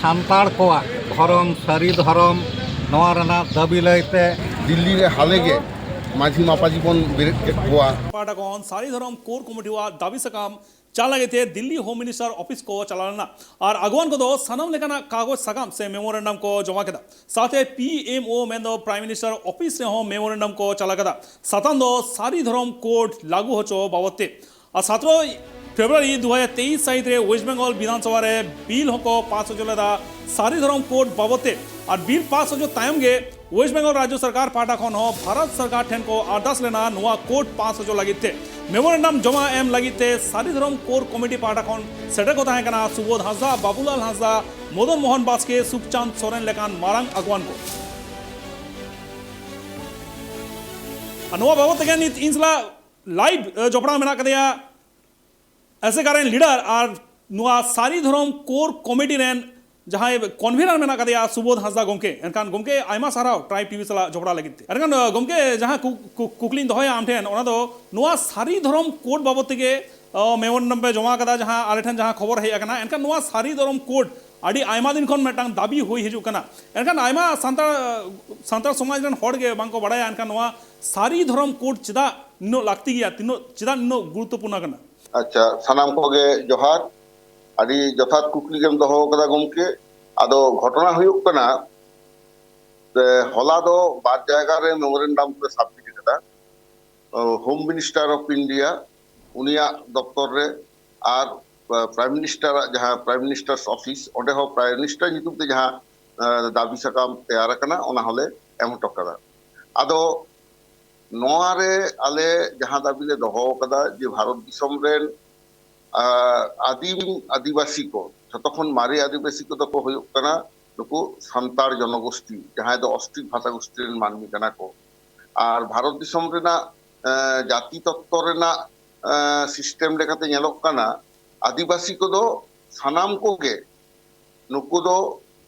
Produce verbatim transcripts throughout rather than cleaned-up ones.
ᱥᱟᱱᱛᱟᱲ ᱠᱚᱣᱟᱜ ᱫᱷᱚᱨᱚᱢ, ᱥᱟᱹᱨᱤ ᱫᱷᱚᱨᱚᱢ, ᱱᱚᱣᱟ ᱨᱮᱱᱟᱜ ᱫᱟᱹᱵᱤ ᱞᱟᱹᱭᱛᱮ ᱫᱤᱞᱞᱤ ᱨᱮ ᱦᱟᱞᱮ ᱜᱮ ᱢᱟᱹᱡᱷᱤ ᱢᱟᱯᱟᱡᱤ ᱵᱚᱱ ᱵᱮᱨᱮᱫ ᱠᱮᱫ ᱠᱚᱣᱟ᱾ ᱯᱟᱦᱴᱟ ᱠᱷᱚᱱ ᱥᱟᱹᱨᱤ ᱫᱷᱚᱨᱚᱢ ᱠᱳᱰ ᱠᱚᱢᱤᱴᱤᱣᱟᱜ ᱫᱟᱹᱵᱤ ᱥᱟᱠᱟᱢ ᱪᱟᱞ ᱞᱟᱹᱜᱤᱫ ᱛᱮ ᱫᱤᱞᱞᱤ ᱦᱳᱢ ᱢᱤᱱᱤᱥᱴᱟᱨ ᱚᱯᱷᱤᱥ ᱠᱚ ᱪᱟᱞᱟᱣ ᱞᱮᱱᱟ ᱟᱨ ᱟᱜᱩᱣᱟᱹᱱ ᱠᱚᱫᱚ ᱥᱟᱱᱟᱢ ᱞᱮᱠᱟᱱᱟᱜ ᱠᱟᱜᱚᱡᱽ ᱥᱟᱠᱟᱢ ᱥᱮ ᱢᱮᱢᱳᱨᱮᱱᱰᱟᱢ ᱠᱚ ᱡᱚᱢᱟ ᱠᱮᱫᱟ᱾ ᱥᱟᱶᱛᱮ ᱯᱤ ᱮᱢ ᱳ ᱢᱮᱱᱫᱚ ᱯᱨᱟᱭᱤᱢ ᱢᱤᱱᱤᱥᱴᱟᱨ ᱚᱯᱷᱤᱥ ᱨᱮᱦᱚᱸ ᱢᱮᱢᱳᱨᱮᱱᱰᱟᱢ ᱠᱚ ᱪᱟᱞᱟᱣ ᱠᱮᱫᱟ᱾ ᱥᱟᱛᱟᱢ ᱫᱚ ᱥᱟᱹᱨᱤ ᱫᱷᱚᱨᱚᱢ ᱠᱳᱰ ᱞᱟᱹᱜᱩ ᱦᱚᱪᱚ ᱵᱟᱵᱚᱫ ᱛᱮ᱾ ᱟᱨ ᱥᱟᱛᱨᱚᱭ ᱯᱷᱮᱵᱽᱨᱩᱣᱟᱨᱤ ᱫᱩ ᱦᱟᱡᱟᱨ ᱛᱮᱭᱤᱥ ᱥᱟᱹᱦᱤᱛ ᱨᱮ ᱳᱭᱮᱥᱴ ᱵᱮᱝᱜᱚᱞ ᱵᱤᱫᱷᱟᱱ ᱥᱚᱵᱷᱟ ᱨᱮ ᱵᱤᱞ ᱦᱚᱸᱠᱚ ᱯᱟᱥ ᱦᱚᱪᱚ ᱞᱮᱫᱟ ᱥᱟᱹᱨᱤ ᱫᱷᱚᱨᱚᱢ ᱠᱳᱰ ᱵᱟᱵᱚᱫ ᱛᱮ᱾ ᱟᱨ ᱵᱤᱞ ᱯᱟᱥ ᱦᱚᱪᱚ ᱛᱟᱭᱚᱢ ᱜᱮ ᱳᱭᱮᱥᱴ ᱵᱮᱝᱜᱚᱞ ᱨᱟᱡᱽᱡᱚ ᱥᱚᱨᱠᱟᱨ ᱯᱟᱦᱴᱟ ᱠᱷᱚᱱ ᱦᱚᱸ ᱵᱷᱟᱨᱚᱛ ᱥᱚᱨᱠᱟᱨ ᱴᱷᱮᱱ ᱠᱚ ᱟᱨᱫᱟᱥ ᱞᱮᱱᱟ ᱱᱚᱣᱟ ᱠᱳᱰ ᱯᱟᱥ ᱦᱚᱪᱚ ᱞᱟᱹᱜᱤᱫ ᱛᱮ᱾ ᱢᱮᱢᱳᱨᱮᱱᱰᱟᱢ ᱡᱚᱢᱟ ᱮᱢ ᱞᱟᱹᱜᱤᱫ ᱛᱮ ᱥᱟᱹᱨᱤ ᱫᱷᱚᱨᱚᱢ ᱠᱳᱨ ᱠᱚᱢᱤᱴᱤ ᱯᱟᱦᱴᱟ ᱠᱷᱚᱱ ᱥᱮᱴᱮᱨ ᱠᱚ ᱛᱟᱦᱮᱸ ᱠᱟᱱᱟ ᱥᱩᱵᱳᱫᱷ ᱦᱟᱸᱥᱫᱟ, ᱵᱟᱵᱩᱞᱟᱞ ᱦᱟᱸᱥᱫᱟ, ᱢᱚᱫᱚᱱ ᱢᱳᱦᱚᱱ ᱵᱟᱥᱠᱮ, ᱥᱩᱠᱪᱟᱸᱫᱽ ᱥᱚᱨᱮᱱ ᱞᱮᱠᱟᱱ ᱢᱟᱨᱟᱝ ᱟᱹᱜᱩᱣᱟᱱ ᱠᱚ᱾ ᱟᱨ ᱱᱚᱣᱟ ᱵᱟᱵᱚᱫ ᱛᱮᱜᱮ ᱱᱤᱛ ᱤᱧ ᱥᱟᱞᱟᱜ ᱞᱟᱭᱤᱵᱷ, ᱮ, ᱡᱚᱯᱲᱟᱣ ᱢᱮᱱᱟᱜ ᱠᱟᱫᱮᱭᱟ ᱮᱥᱮᱠᱟ ᱨᱮᱱ ᱞᱤᱰᱟᱨ ᱟᱨ ᱱᱚᱣᱟ ᱥᱟᱹᱨᱤ ᱫᱷᱚᱨᱚᱢ ᱠᱳᱨ ᱠᱚᱢᱤᱴᱤ ᱨᱮᱱ ᱡᱟᱦᱟᱸᱭ ᱠᱚᱱᱵᱷᱮᱱᱟᱨ ᱢᱮᱱᱟᱜ ᱠᱟᱫᱮᱭᱟ ᱥᱩᱵᱳᱫᱷ ᱦᱟᱸᱥᱫᱟ ᱜᱚᱢᱠᱮ᱾ ᱮᱱᱠᱷᱟᱱ ᱜᱚᱢᱠᱮ, ᱟᱭᱢᱟ ᱥᱟᱨᱦᱟᱣ ᱴᱨᱟᱭᱤᱵᱽ ᱴᱤᱵᱷᱤ ᱥᱟᱞᱟᱜ ᱡᱚᱯᱲᱟᱣ ᱞᱟᱹᱜᱤᱫ ᱛᱮ᱾ ᱮᱱᱠᱷᱟᱱ, ᱟ, ᱜᱚᱢᱠᱮ, ᱡᱟᱦᱟᱸ ᱠᱩ-, ᱠᱩ-, ᱠᱩᱠᱞᱤᱧ ᱫᱚᱦᱚᱭᱟ ᱟᱢ ᱴᱷᱮᱱ, ᱚᱱᱟ ᱫᱚ ᱱᱚᱣᱟ ᱥᱟᱹᱨᱤ ᱫᱷᱚᱨᱚᱢ ᱠᱳᱰ ᱵᱟᱵᱚᱫ ᱛᱮᱜᱮ, ᱟ, ᱢᱮᱢᱳᱨᱮᱱᱰᱟᱢ ᱯᱮ ᱡᱚᱢᱟ ᱠᱟᱫᱟ, ᱡᱟᱦᱟᱸ ᱟᱞᱮ ᱴᱷᱮᱱ ᱡᱟᱦᱟᱸ ᱠᱷᱚᱵᱚᱨ ᱦᱮᱡ ᱟᱠᱟᱱᱟ᱾ ᱮᱱᱠᱷᱟᱱ ᱱᱚᱣᱟ ᱥᱟᱹᱨᱤ ᱫᱷᱚᱨᱚᱢ ᱠᱳᱰ ᱟᱹᱰᱤ ᱟᱭᱢᱟ ᱫᱤᱱ ᱠᱷᱚᱱ ᱢᱤᱫᱴᱟᱝ ᱫᱟᱹᱵᱤ ᱦᱩᱭ ᱦᱤᱡᱩᱜ ᱠᱟᱱᱟ᱾ ᱮᱱᱠᱷᱟᱱ ᱟᱭᱢᱟ ᱥᱟᱱᱛᱟᱲ, ᱥᱟᱱᱛᱟᱲ ᱥᱚᱢᱟᱡᱽ ᱨᱮᱱ ᱦᱚᱲ ᱜᱮ ᱵᱟᱝᱠᱚ ᱵᱟᱲᱟᱭᱟ᱾ ᱮᱱᱠᱷᱟᱱ ᱱᱚᱣᱟ ᱥᱟᱹᱨᱤ ᱫᱷᱚᱨᱚᱢ ᱠᱳᱰ ᱪᱮᱫᱟᱜ ᱱᱩᱱᱟᱹᱜ ᱞᱟᱹᱠᱛᱤ ᱜᱮᱭᱟ, ᱛᱤᱱᱟᱹᱜ, ᱪᱮᱫᱟᱜ ᱱᱩᱱᱟᱹᱜ ᱜᱩᱨᱩᱛᱛᱚᱯᱩᱨᱱᱚ ᱠᱟᱱᱟ? ᱟᱪᱪᱷᱟ, ᱥᱟᱱᱟᱢ ᱠᱚᱜᱮ ᱡᱚᱦᱟᱨ᱾ ᱟᱹᱰᱤ ᱡᱚᱛᱷᱟᱛ ᱠᱩᱠᱞᱤ ᱜᱮᱢ ᱫᱚᱦᱚ ᱟᱠᱟᱫᱟ ᱜᱚᱢᱠᱮ᱾ ᱟᱫᱚ ᱜᱷᱚᱴᱚᱱᱟ ᱦᱩᱭᱩᱜ ᱠᱟᱱᱟ, ᱡᱮ ᱦᱚᱞᱟ ᱫᱚ ᱵᱟᱨ ᱡᱟᱭᱜᱟ ᱨᱮ ᱢᱮᱢᱳᱨᱮᱱᱰᱟᱢ ᱠᱚ ᱥᱟᱵᱢᱤᱴ ᱟᱠᱟᱫᱟ᱾ ᱦᱳᱢ ᱢᱤᱱᱤᱥᱴᱟᱨ ᱚᱯᱷ ᱤᱱᱰᱤᱭᱟ, ᱩᱱᱤᱭᱟᱜ ᱫᱚᱯᱛᱚᱨ ᱨᱮ, ᱟᱨ ᱯᱨᱟᱭᱤᱢ ᱢᱤᱱᱤᱥᱴᱟᱨᱟᱜ ᱡᱟᱦᱟᱸ ᱯᱨᱟᱭᱤᱢ ᱢᱤᱱᱤᱥᱴᱟᱨᱥ ᱚᱯᱷᱤᱥ, ᱚᱸᱰᱮ ᱦᱚᱸ ᱯᱨᱟᱭᱤᱢ ᱢᱤᱱᱤᱥᱴᱟᱨ ᱧᱩᱛᱩᱢ ᱛᱮ ᱡᱟᱦᱟᱸ, ᱮ, ᱫᱟᱹᱵᱤ ᱥᱟᱠᱟᱢ ᱛᱮᱭᱟᱨ ᱟᱠᱟᱱᱟ, ᱚᱱᱟ ᱦᱚᱸᱞᱮ ᱮᱢ ᱦᱚᱴᱚ ᱠᱟᱫᱟ᱾ ᱟᱫᱚ ᱱᱚᱣᱟ ᱨᱮ ᱟᱞᱮ ᱡᱟᱦᱟᱸ ᱫᱟᱹᱵᱤ ᱞᱮ ᱫᱚᱦᱚ ᱟᱠᱟᱫᱟ ᱡᱮ ᱵᱷᱟᱨᱚᱛ ᱫᱤᱥᱚᱢ ᱨᱮᱱ, ᱟ, ᱟᱹᱫᱤᱢ ᱟᱹᱫᱤᱵᱟᱹᱥᱤ ᱠᱚ, ᱡᱷᱚᱛᱚ ᱠᱷᱚᱱ ᱢᱟᱨᱮ ᱟᱹᱫᱤᱵᱟᱹᱥᱤ ᱠᱚᱫᱚ ᱠᱚ ᱦᱩᱭᱩᱜ ᱠᱟᱱᱟ ᱱᱩᱠᱩ ᱥᱟᱱᱛᱟᱲ ᱡᱚᱱᱚᱜᱳᱥᱴᱤ, ᱡᱟᱦᱟᱸᱭ ᱫᱚ ᱚᱥᱴᱨᱤᱠ ᱵᱷᱟᱥᱟ ᱜᱳᱥᱴᱤ ᱨᱮᱱ ᱢᱟᱹᱱᱢᱤ ᱠᱟᱱᱟ ᱠᱚ᱾ ᱟᱨ ᱵᱷᱟᱨᱚᱛ ᱫᱤᱥᱚᱢ ᱨᱮᱱᱟᱜ, ᱮ, ᱡᱟᱹᱛᱤ ᱛᱚᱛᱛᱚ ᱨᱮᱱᱟᱜ, ᱮ, ᱥᱤᱥᱴᱮᱢ ᱞᱮᱠᱟᱛᱮ ᱧᱮᱞᱚᱜ ᱠᱟᱱᱟ, ᱟᱹᱫᱤᱵᱟᱹᱥᱤ ᱠᱚᱫᱚ ᱥᱟᱱᱟᱢ ᱠᱚᱜᱮ ᱱᱩᱠᱩ ᱫᱚ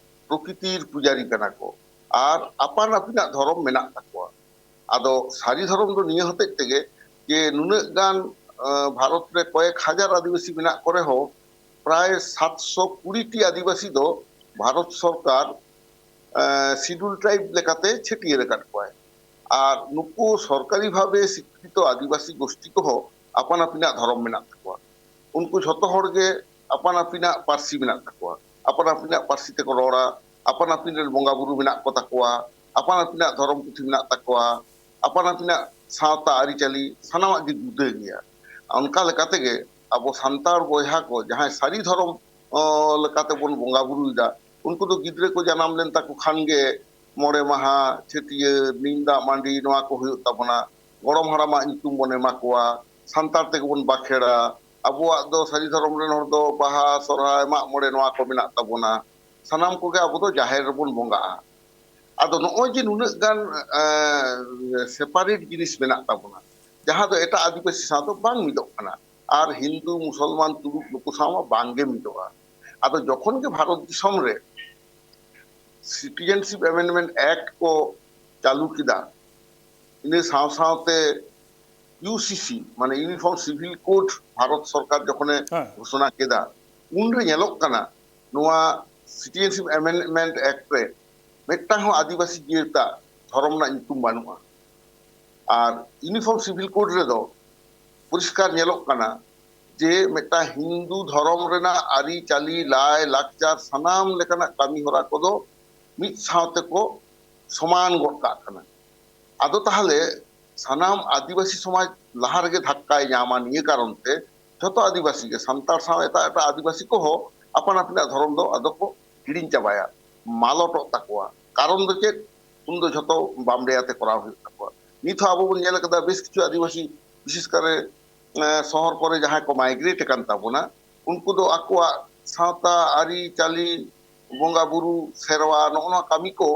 ᱯᱨᱚᱠᱤᱛᱤᱨ ᱯᱩᱡᱟᱨᱤ ᱠᱟᱱᱟ ᱠᱚ ᱟᱨ ᱟᱯᱟᱱ ᱟᱹᱯᱤᱱᱟᱜ ᱫᱷᱚᱨᱚᱢ ᱢᱮᱱᱟᱜ ᱛᱟᱠᱚᱣᱟ᱾ ᱟᱫᱚ ᱥᱟᱹᱨᱤ ᱫᱷᱚᱨᱚᱢ ᱫᱚ ᱱᱤᱭᱟᱹ ᱦᱚᱛᱮᱡ ᱛᱮᱜᱮ ᱡᱮ ᱱᱩᱱᱟᱹᱜ ᱜᱟᱱ, ᱟᱸ, ᱵᱷᱟᱨᱚᱛ ᱨᱮ ᱠᱚᱭᱮᱠ ᱦᱟᱡᱟᱨ ᱟᱹᱫᱤᱵᱟᱹᱥᱤ ᱢᱮᱱᱟᱜ ᱠᱚ ᱨᱮᱦᱚᱸ ᱯᱨᱟᱭ ᱥᱟᱛᱥᱚ ᱠᱩᱲᱤ ᱴᱤ ᱟᱹᱫᱤᱵᱟᱹᱥᱤ ᱫᱚ ᱵᱷᱟᱨᱚᱛ ᱥᱚᱨᱠᱟᱨ ᱥᱤᱰᱩᱞ ᱴᱨᱟᱭᱤᱵᱽ ᱞᱮᱠᱟᱛᱮ ᱪᱷᱟᱹᱴᱭᱟᱹᱨ ᱟᱠᱟᱫ ᱠᱚᱣᱟᱭ᱾ ᱟᱨ ᱱᱩᱠᱩ ᱥᱚᱨᱠᱟᱨᱤ ᱵᱷᱟᱵᱮ ᱥᱤᱠᱠᱷᱤᱛᱚ ᱟᱹᱫᱤᱵᱟᱹᱥᱤ ᱜᱳᱥᱴᱤ ᱠᱚᱦᱚᱸ ᱟᱯᱟᱱ ᱟᱹᱯᱤᱱᱟᱜ ᱫᱷᱚᱨᱚᱢ ᱢᱮᱱᱟᱜ ᱛᱟᱠᱚᱣᱟ᱾ ᱩᱱᱠᱩ ᱡᱷᱚᱛᱚ ᱦᱚᱲ ᱜᱮ ᱟᱯᱟᱱ ᱟᱹᱯᱤᱱᱟᱜ ᱯᱟᱹᱨᱥᱤ ᱢᱮᱱᱟᱜ ᱛᱟᱠᱚᱣᱟ, ᱟᱯᱟᱱ ᱟᱹᱯᱤᱱᱟᱜ ᱯᱟᱹᱨᱥᱤ ᱛᱮᱠᱚ ᱨᱚᱲᱟ, ᱟᱯᱟᱱ ᱟᱹᱯᱤᱱ ᱨᱮᱱ ᱵᱚᱸᱜᱟ ᱵᱩᱨᱩ ᱢᱮᱱᱟᱜ ᱠᱚ ᱛᱟᱠᱚᱣᱟ, ᱟᱯᱟᱱ ᱟᱹᱯᱤᱱᱟᱜ ᱫᱷᱚᱨᱚᱢ ᱯᱩᱛᱷᱤ ᱢᱮᱱᱟᱜ ᱛᱟᱠᱚᱣᱟ, ᱟᱯᱟᱱ ᱟᱹᱯᱤᱱᱟᱜ ᱥᱟᱶᱛᱟ ᱟᱹᱨᱤᱪᱟᱹᱞᱤ ᱥᱟᱱᱟᱢᱟᱜ ᱜᱮ ᱡᱩᱫᱟᱹ ᱜᱮᱭᱟ᱾ ᱚᱱᱠᱟ ᱞᱮᱠᱟ ᱛᱮᱜᱮ ᱟᱵᱚ ᱥᱟᱱᱛᱟᱲ ᱵᱚᱭᱦᱟ ᱠᱚ ᱡᱟᱦᱟᱸᱭ ᱥᱟᱹᱨᱤ ᱫᱷᱚᱨᱚᱢ ᱚ, ᱞᱮᱠᱟᱛᱮ ᱵᱚᱱ ᱵᱚᱸᱜᱟ ᱵᱩᱨᱩᱭᱮᱫᱟ, ᱩᱱᱠᱩ ᱫᱚ ᱜᱤᱫᱽᱨᱟᱹ ᱠᱚ ᱡᱟᱱᱟᱢ ᱞᱮᱱ ᱛᱟᱠᱚ ᱠᱷᱟᱱ ᱜᱮ ᱢᱚᱬᱮ ᱢᱟᱦᱟ, ᱪᱷᱟᱹᱴᱭᱟᱹᱨ, ᱱᱤᱢ ᱫᱟᱜ ᱢᱟᱹᱰᱤ, ᱱᱚᱣᱟ ᱠᱚ ᱦᱩᱭᱩᱜ ᱛᱟᱵᱚᱱᱟ᱾ ᱜᱚᱲᱚᱢ ᱦᱟᱲᱟᱢᱟᱜ ᱧᱩᱛᱩᱢ ᱵᱚᱱ ᱮᱢᱟ ᱠᱚᱣᱟ, ᱥᱟᱱᱛᱟᱲ ᱛᱮᱜᱮ ᱵᱚᱱ ᱵᱟᱠᱷᱮᱲᱟ᱾ ᱟᱵᱚᱣᱟᱜ ᱫᱚ ᱥᱟᱹᱨᱤ ᱫᱷᱚᱨᱚᱢ ᱨᱮᱱ ᱦᱚᱲ ᱫᱚ ᱵᱟᱦᱟ, ᱥᱚᱨᱦᱟᱭ, ᱢᱟᱜ ᱢᱚᱬᱮ, ᱱᱚᱣᱟ ᱠᱚ ᱢᱮᱱᱟᱜ ᱛᱟᱵᱚᱱᱟ᱾ ᱥᱟᱱᱟᱢ ᱠᱚᱜᱮ ᱟᱵᱚ ᱫᱚ ᱡᱟᱦᱮᱨ ᱨᱮᱵᱚᱱ ᱵᱚᱸᱜᱟᱜᱼᱟ᱾ ᱟᱫᱚ ᱱᱚᱜᱼᱚᱭ ᱡᱮ ᱱᱩᱱᱟᱹᱜ ᱜᱟᱱ ᱥᱮᱯᱟᱨᱮᱴ ᱡᱤᱱᱤᱥ ᱢᱮᱱᱟᱜ ᱛᱟᱵᱚᱱᱟ, ᱡᱟᱦᱟᱸ ᱫᱚ ᱮᱴᱟᱜ ᱟᱹᱫᱤᱵᱟᱹᱥᱤ ᱥᱟᱶ ᱫᱚ ᱵᱟᱝ ᱢᱤᱫᱚᱜ ᱠᱟᱱᱟ, ᱟᱨ ᱦᱤᱱᱫᱩ, ᱢᱩᱥᱚᱞᱢᱟᱱ, ᱛᱩᱲᱩᱠ ᱱᱩᱠᱩ ᱥᱟᱶ ᱢᱟ ᱵᱟᱝ ᱜᱮ ᱢᱤᱫᱚᱜᱼᱟ᱾ ᱟᱫᱚ ᱡᱚᱠᱷᱚᱱ ᱜᱮ ᱵᱷᱟᱨᱚᱛ ᱫᱤᱥᱚᱢ ᱨᱮ ᱥᱤᱴᱤᱡᱮᱱᱥᱤᱯ ᱮᱢᱮᱱᱰᱢᱮᱱᱴ ᱮᱠᱴ ᱠᱚ ᱪᱟᱹᱞᱩ ᱠᱮᱫᱟ, ᱤᱱᱟᱹ ᱥᱟᱶ ᱥᱟᱶᱛᱮ ᱤᱭᱩ ᱥᱤ ᱥᱤ, ᱢᱟᱱᱮ ᱤᱭᱩᱱᱤᱯᱷᱚᱨᱢ ᱥᱤᱵᱷᱤᱞ ᱠᱳᱰ ᱵᱷᱟᱨᱚᱛ ᱥᱚᱨᱠᱟᱨ ᱡᱚᱠᱷᱚᱱᱮ ᱦᱮᱸ᱾ ᱜᱷᱳᱥᱚᱱᱟ ᱠᱮᱫᱟ, ᱩᱱᱨᱮ ᱧᱮᱞᱚᱜ ᱠᱟᱱᱟ ᱱᱚᱣᱟ ᱥᱤᱴᱤᱡᱮᱱᱥᱤᱯ ᱮᱢᱮᱱᱰᱢᱮᱱᱴ ᱮᱠᱴ ᱨᱮ ᱢᱤᱫᱴᱟᱝ ᱦᱚᱸ ᱟᱹᱫᱤᱵᱟᱹᱥᱤ ᱡᱟᱹᱛᱟᱜ ᱫᱷᱚᱨᱚᱢ ᱨᱮᱱᱟᱜ ᱧᱩᱛᱩᱢ ᱵᱟᱹᱱᱩᱜᱼᱟ᱾ ᱟᱨ ᱤᱭᱩᱱᱤᱯᱷᱚᱨᱢ ᱥᱤᱵᱷᱤᱞ ᱠᱳᱰ ᱨᱮᱫᱚ ᱯᱚᱨᱤᱥᱠᱟᱨ ᱧᱮᱞᱚᱜ ᱠᱟᱱᱟ ᱡᱮ ᱢᱤᱫᱴᱟᱝ ᱦᱤᱱᱫᱩ ᱫᱷᱚᱨᱚᱢ ᱨᱮᱱᱟᱜ ᱟᱹᱨᱤᱪᱟᱹᱞᱤ, ᱞᱟᱭ ᱞᱟᱠᱪᱟᱨ, ᱥᱟᱱᱟᱢ ᱞᱮᱠᱟᱱᱟᱜ ᱠᱟᱹᱢᱤ ᱦᱚᱨᱟ ᱠᱚᱫᱚ ᱢᱤᱫ ᱥᱟᱶ ᱛᱮᱠᱚ ᱥᱚᱢᱟᱱ ᱜᱚᱫ ᱠᱟᱜ ᱠᱟᱱᱟ᱾ ᱟᱫᱚ ᱛᱟᱦᱚᱞᱮ ᱥᱟᱱᱟᱢ ᱟᱹᱫᱤᱵᱟᱹᱥᱤ ᱥᱚᱢᱟᱡᱽ ᱞᱟᱦᱟ ᱨᱮᱜᱮ ᱫᱷᱟᱠᱠᱟᱭ ᱧᱟᱢᱟ᱾ ᱱᱤᱭᱟᱹ ᱠᱟᱨᱚᱱ ᱛᱮ ᱡᱷᱚᱛᱚ ᱟᱹᱫᱤᱵᱟᱹᱥᱤ ᱜᱮ, ᱥᱟᱱᱛᱟᱲ ᱥᱟᱶ ᱮᱴᱟᱜ ᱮᱴᱟᱜ ᱟᱹᱫᱤᱵᱟᱹᱥᱤ ᱠᱚᱦᱚᱸ ᱟᱯᱟᱱ ᱟᱹᱯᱤᱱᱟᱜ ᱫᱷᱚᱨᱚᱢ ᱫᱚ ᱟᱫᱚ ᱠᱚ ᱦᱤᱲᱤᱧ ᱪᱟᱵᱟᱭᱟ, ᱢᱟᱞᱚᱴᱚᱜ ᱛᱟᱠᱚᱣᱟ᱾ ᱠᱟᱨᱚᱱ ᱫᱚ ᱪᱮᱫ? ᱩᱱᱫᱚ ᱡᱷᱚᱛᱚ ᱵᱟᱢᱰᱮᱭᱟ ᱛᱮ ᱠᱚᱨᱟᱣ ᱦᱩᱭᱩᱜ ᱛᱟᱠᱚᱣᱟ᱾ ᱱᱤᱛ ᱦᱚᱸ ᱟᱵᱚ ᱵᱚᱱ ᱧᱮᱞ ᱠᱟᱫᱟ, ᱵᱮᱥ ᱠᱤᱪᱷᱩ ᱟᱹᱫᱤᱵᱟᱹᱥᱤ, ᱵᱤᱥᱮᱥ ᱠᱟᱨᱮ ᱮᱸ, ᱥᱚᱦᱚᱨ ᱠᱚᱨᱮ ᱡᱟᱦᱟᱸᱭ ᱠᱚ ᱢᱟᱭᱜᱨᱮᱴ ᱟᱠᱟᱱ ᱛᱟᱵᱚᱱᱟ, ᱩᱱᱠᱩ ᱫᱚ ᱟᱠᱚᱣᱟᱜ ᱥᱟᱶᱛᱟ, ᱟᱹᱨᱤᱪᱟᱹᱞᱤ, ᱵᱚᱸᱜᱟ ᱵᱩᱨᱩ, ᱥᱮᱨᱣᱟ, ᱱᱚᱜᱼᱚ ᱱᱚᱣᱟ ᱠᱟᱹᱢᱤ ᱠᱚ